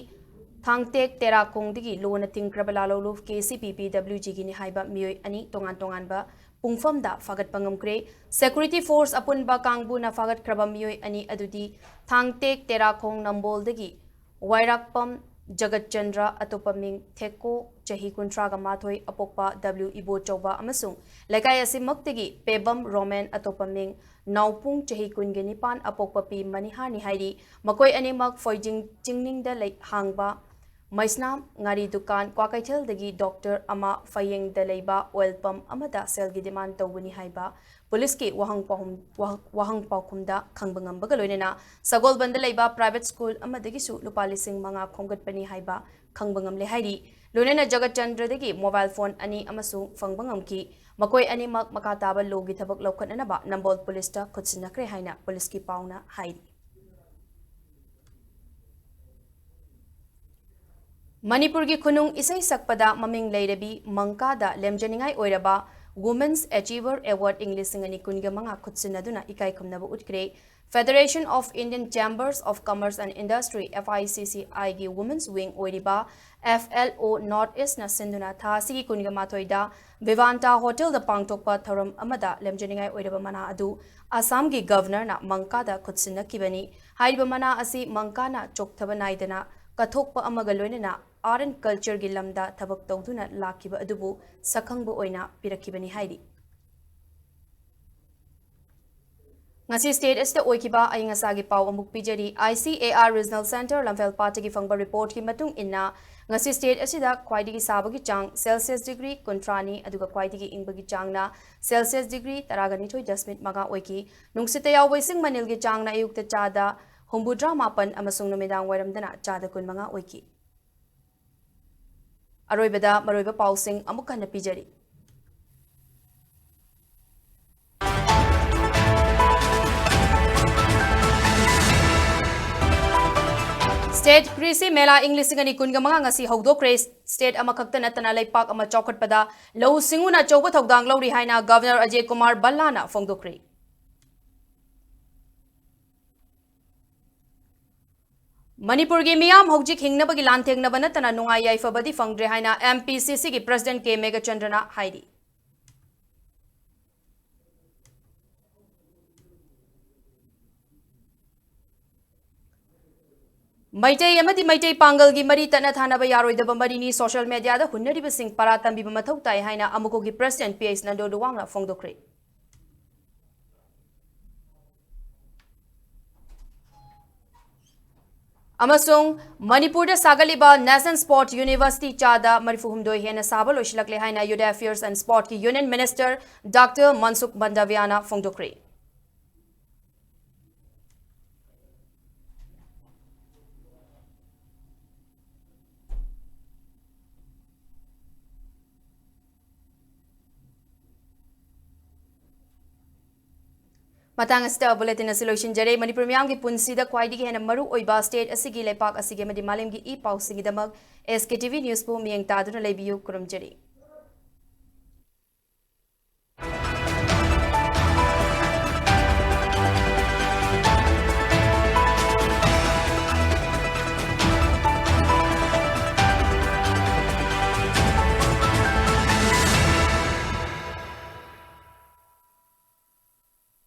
ꯊꯥꯡꯇꯦꯛ ꯇꯦꯔꯥꯈꯣꯡꯗꯒꯤ ꯂꯣꯟꯅ ꯊꯤꯡꯈ꯭ꯔꯕ ꯂꯥꯂꯣꯂꯨꯞ ꯀꯦ ꯁꯤ ꯄꯤ ꯄꯤ ꯗꯕ꯭ꯂꯤꯎ ꯖꯤ ꯒꯤ ꯅꯤ ꯍꯥꯏꯕ ꯃꯤꯑꯣꯏ ꯑꯅꯤ ꯇꯣꯉꯥꯟ ꯇꯣꯉꯥꯟꯕ ꯄꯨꯡꯐꯝꯗ ꯐꯥꯒꯠꯄ ꯉꯝꯈ꯭ꯔꯦ꯫ Security force ꯑꯄꯨꯟꯕ ꯀꯥꯡꯕꯨꯅ ꯐꯥꯒꯠꯈ꯭ꯔꯕ ꯃꯤꯑꯣꯏ ꯑꯅꯤ ꯑꯗꯨꯗꯤ ꯊꯥꯡꯇꯦꯛ ꯇꯦꯔꯥꯈꯣꯡ ꯅꯝꯕꯣꯜꯗꯒꯤ ꯋꯥꯏꯔꯥꯛꯄꯝ ꯖꯒꯠꯆꯟꯗ꯭ꯔ, ꯑꯇꯣꯞꯄ ꯃꯤꯡ ꯊꯦꯛꯀꯣ, ꯆꯍꯤ ꯀꯨꯟꯊ꯭ꯔꯥꯒ ꯃꯥꯊꯣꯏ, ꯑꯄꯣꯛꯄ ꯗꯕ꯭ꯂꯤꯎ ꯏꯕꯣꯆꯧꯕ ꯑꯃꯁꯨꯡ ꯂꯩꯀꯥꯏ ꯑꯁꯤꯃꯛꯇꯒꯤ ꯄꯦꯕꯝ ꯔꯣꯃꯦꯟ, ꯑꯇꯣꯞꯄ ꯃꯤꯡ ꯅꯥꯎꯄꯨꯡ, ꯆꯍꯤ ꯀꯨꯟꯒ ꯅꯤꯄꯥꯟ, ꯑꯄꯣꯛꯄ ꯄꯤ ꯃꯅꯤꯍꯥꯔꯅꯤ ꯍꯥꯏꯔꯤ꯫ ꯃꯈꯣꯏ ꯑꯅꯤꯃꯛ ꯐꯣꯏꯖꯤꯡ ꯆꯤꯡꯅꯤꯡꯗ ꯂꯩ-, ꯍꯥꯡꯕ ꯃꯩꯁꯅꯥꯝ ꯉꯥꯔꯤ ꯗꯨꯀꯥꯟ, ꯀ꯭ꯋꯥꯀꯩꯊꯦꯜꯗꯒꯤ ꯗꯣꯛꯇꯔ ꯑꯃ, ꯐꯌꯦꯡꯗ ꯂꯩꯕ ꯑꯣꯏꯜ ꯄꯝꯞ ꯑꯃꯗ ꯁꯦꯜꯒꯤ ꯗꯤꯃꯥꯟ ꯇꯧꯕꯅꯤ ꯍꯥꯏꯕ ꯄꯨꯂꯤꯁꯀꯤ ꯋꯥꯍꯪ ꯄꯥꯎꯍꯨꯝ-, ꯋꯥꯍ-, ꯋꯥꯍꯪ ꯄꯥꯎꯈꯨꯝꯗ ꯈꯪꯕ ꯉꯝꯕꯒ ꯂꯣꯏꯅꯅ ꯁꯒꯣꯜꯕꯟꯗ ꯂꯩꯕ private school ꯑꯃꯗꯒꯤꯁꯨ ꯂꯨꯄꯥ ꯂꯤꯁꯤꯡ ꯃꯉꯥ ꯈꯣꯝꯒꯠꯄꯅꯤ ꯍꯥꯏꯕ ꯈꯪꯕ ꯉꯝꯂꯦ ꯍꯥꯏꯔꯤ꯫ ꯂꯣꯏꯅꯅ ꯖꯒꯠꯆꯟꯗ꯭ꯔꯗꯒꯤ mobile phone ꯑꯅꯤ ꯑꯃꯁꯨ ꯐꯪꯕ ꯉꯝꯈꯤ꯫ ꯃꯈꯣꯏ ꯑꯅꯤꯃꯛ ꯃꯈꯥ ꯇꯥꯕ ꯂꯣꯒꯤ ꯊꯕꯛ ꯂꯧꯈꯠꯅꯅꯕ ꯅꯝꯕꯣꯜ ꯄꯨꯂꯤꯁꯇ ꯈꯨꯠꯁꯤꯟꯅꯈ꯭ꯔꯦ ꯍꯥꯏꯅ ꯄꯨꯂꯤꯁꯀꯤ ꯄꯥꯎꯅ ꯍꯥꯏꯔꯤ꯫ ꯃꯅꯤꯄꯨꯔꯒꯤ ꯈꯨꯅꯨꯡ ꯏꯁꯩ ꯁꯛꯄꯗ ꯃꯃꯤꯡ ꯂꯩꯔꯕꯤ ꯃꯪꯀꯥꯗ ꯂꯦꯝꯖꯅꯤꯡꯉꯥꯏ ꯑꯣꯏꯔꯕ Women's Achiever Award ꯏꯪ ꯂꯤꯁꯤꯡ ꯑꯅꯤ ꯀꯨꯟꯒ ꯃꯉꯥ ꯈꯨꯠꯁꯤꯟꯅꯗꯨꯅ ꯏꯀꯥꯏ ꯈꯨꯝꯅꯕ ꯎꯠꯈ꯭ꯔꯦ꯫ Federation of Indian Chambers of Commerce and Industry, F I C C I ꯒꯤ Women's Wing ꯑꯣꯏꯔꯤꯕ F L O North East ꯅ ꯁꯤꯟꯗꯨꯅ ꯊꯥ ꯑꯁꯤꯒꯤ ꯀꯨꯟꯒ ꯃꯥꯊꯣꯏꯗ ꯚꯤꯚꯥꯟꯇꯥ ꯍꯣꯇꯦꯜꯗ ꯄꯥꯡꯊꯣꯛꯄ ꯊꯧꯔꯝ ꯑꯃꯗ ꯂꯦꯝꯖꯅꯤꯡꯉꯥꯏ ꯑꯣꯏꯔꯕ ꯃꯅꯥ ꯑꯗꯨ ꯑꯁꯥꯝꯒꯤ Governor ꯅ ꯃꯪꯀꯥꯗ ꯈꯨꯠꯁꯤꯟꯅꯈꯤꯕꯅꯤ꯫ ꯍꯥꯏꯔꯤꯕ ꯃꯅꯥ ꯑꯁꯤ ꯃꯪꯀꯥꯅ ꯆꯣꯛꯊꯕ ꯅꯥꯏꯗꯅ ꯀꯠꯊꯣꯛꯄ ꯑꯃꯒ ꯂꯣꯏꯅꯅ Art and Culture ꯒꯤ ꯂꯝꯗ ꯊꯕꯛ ꯇꯧꯗꯨꯅ ꯂꯥꯛꯈꯤꯕ ꯑꯗꯨꯕꯨ ꯁꯛꯈꯪꯕ ꯑꯣꯏꯅ ꯄꯤꯔꯛꯈꯤꯕꯅꯤ ꯍꯥꯏꯔꯤ꯫ ꯉꯁꯤ state ꯑꯁꯤꯗ ꯑꯣꯏꯈꯤꯕ ꯑꯏꯪ ꯑꯁꯥꯒꯤ ꯄꯥꯎ ꯑꯃꯨꯛ ꯄꯤꯖꯔꯤ꯫ I C A R Regional Centre ꯂꯝꯐꯦꯜꯄꯥꯠꯇꯒꯤ ꯐꯪꯕ reportꯀꯤ ꯃꯇꯨꯡ ꯏꯟꯅ, ꯉꯁꯤ state ꯑꯁꯤꯗ ꯈ꯭ꯋꯥꯏꯗꯒꯤ ꯁꯥꯕꯒꯤ ꯆꯥꯡ Celsius degree ꯀꯨꯟꯊ꯭ꯔꯥꯅꯤ, ꯑꯗꯨꯒ ꯈ꯭ꯋꯥꯏꯗꯒꯤ ꯏꯪꯕꯒꯤ ꯆꯥꯡꯅ Celsius degree ꯇꯔꯥꯒ ꯅꯤꯊꯣꯏ ꯗꯁꯃꯤꯛ ꯃꯉꯥ ꯑꯣꯏꯈꯤ꯫ ꯅꯨꯡꯁꯤꯠꯇ ꯌꯥꯎꯕ ꯏꯁꯤꯡ ꯃꯅꯤꯜꯒꯤ ꯆꯥꯡꯅ ꯑꯌꯨꯛꯇ ꯆꯥꯗ ꯍꯨꯝꯐꯨꯇꯔꯥ ꯃꯥꯄꯟ ꯑꯃꯁꯨꯡ ꯅꯨꯃꯤꯗꯥꯡ ꯋꯥꯏꯔꯝꯗꯅ ꯆꯥꯗ ꯀꯨꯟꯃꯉꯥ ꯑꯣꯏꯈꯤ꯫ ꯑꯔꯣꯏꯕꯗ ꯃꯔꯨꯑꯣꯏꯕ ꯄꯥꯎꯁꯤꯡ ꯑꯃꯨꯛ ꯍꯟꯅ ꯄꯤꯖꯔꯤ꯫ State ꯀ꯭ꯔꯤꯁꯤ ꯃꯦꯂꯥ ꯏꯪ ꯂꯤꯁꯤꯡ ꯑꯅꯤ ꯀꯨꯟꯒ ꯃꯉꯥ ꯉꯁꯤ ꯍꯧꯗꯣꯛꯈ꯭ꯔꯦ꯫ State ꯑꯃꯈꯛꯇ ꯅꯠꯇꯅ ꯂꯩꯄꯥꯛ ꯑꯃ ꯆꯥꯎꯈꯠꯄꯗ ꯂꯧꯎ ꯁꯤꯡꯎꯅ ꯑꯆꯧꯕ ꯊꯧꯗꯥꯡ ꯂꯧꯔꯤ ꯍꯥꯏꯅ Governor ꯑꯖꯌ ꯀꯨꯃꯥꯔ ꯚꯜꯂꯥꯅ ꯐꯣꯡꯗꯣꯛꯈ꯭ꯔꯦ꯫ ꯃꯅꯤꯄꯨꯔꯒꯤ ꯃꯤꯌꯥꯝ ꯍꯧꯖꯤꯛ ꯍꯤꯡꯅꯕꯒꯤ ꯂꯥꯟꯊꯦꯡꯅꯕ ꯅꯠꯇꯅ ꯅꯨꯡꯉꯥꯏ ꯌꯥꯏꯐꯕꯗꯤ ꯐꯪꯗ꯭ꯔꯦ ꯍꯥꯏꯅ M P C C ꯒꯤ President ꯀꯦ ꯃꯦꯘꯆꯟꯗ꯭ꯔꯅ ꯍꯥꯏꯔꯤ꯫ ꯃꯩꯇꯩ ꯑꯃꯗꯤ ꯃꯩꯇꯩ ꯄꯥꯡꯒꯜꯒꯤ ꯃꯔꯤ ꯇꯠꯅ ꯊꯥꯅꯕ ꯌꯥꯔꯣꯏꯗꯕ ꯃꯔꯤꯅꯤ, social media ꯗ ꯍꯨꯟꯅꯔꯤꯕꯁꯤꯡ ꯄꯔꯥ ꯇꯝꯕꯤꯕ ꯃꯊꯧ ꯇꯥꯏ ꯍꯥꯏꯅ ꯑꯃꯨꯀꯣꯒꯤ President P H ꯅꯟꯗꯣ ꯂꯨꯋꯥꯡꯅ ꯐꯣꯡꯗꯣꯛꯈ꯭ꯔꯦ꯫ ꯑꯃꯁꯨꯡ ꯃꯅꯤꯄꯨꯔꯗ ꯁꯥꯒꯠꯂꯤꯕ National Sport University ꯆꯥꯗ ꯃꯔꯤꯐꯨ ꯍꯨꯝꯗꯣꯏ ꯍꯦꯟꯅ ꯁꯥꯕ ꯂꯣꯏꯁꯤꯜꯂꯛꯂꯦ ꯍꯥꯏꯅ Youth Affairs and Sport ꯀꯤ Union Minister Doctor ꯃꯟꯁꯨꯈ ꯃꯟꯗꯥꯚꯤꯌꯥꯅ ꯐꯣꯡꯗꯣꯛꯈ꯭ꯔꯦ꯫ ꯃꯇꯥꯡ ꯑꯁꯤꯗ bulletin ꯑꯁꯤ ꯂꯣꯏꯁꯤꯟꯖꯔꯦ꯫ ꯃꯅꯤꯄꯨꯔ ꯃꯤꯌꯥꯝꯒꯤ ꯄꯨꯟꯁꯤꯗ ꯈ꯭ꯋꯥꯏꯗꯒꯤ ꯍꯦꯟꯅ ꯃꯔꯨ ꯑꯣꯏꯕ state ꯑꯁꯤꯒꯤ, ꯂꯩꯄꯥꯛ ꯑꯁꯤꯒꯤ ꯑꯃꯗꯤ ꯃꯥꯂꯦꯝꯒꯤ E ꯄꯥꯎꯁꯤꯡꯒꯤꯗꯃꯛ S K T V News ꯄꯨ ꯃꯤꯠꯌꯦꯡ ꯇꯥꯗꯨꯅ ꯂꯩꯕꯤꯌꯨ꯫ ꯈꯨꯔꯨꯝꯖꯔꯤ꯫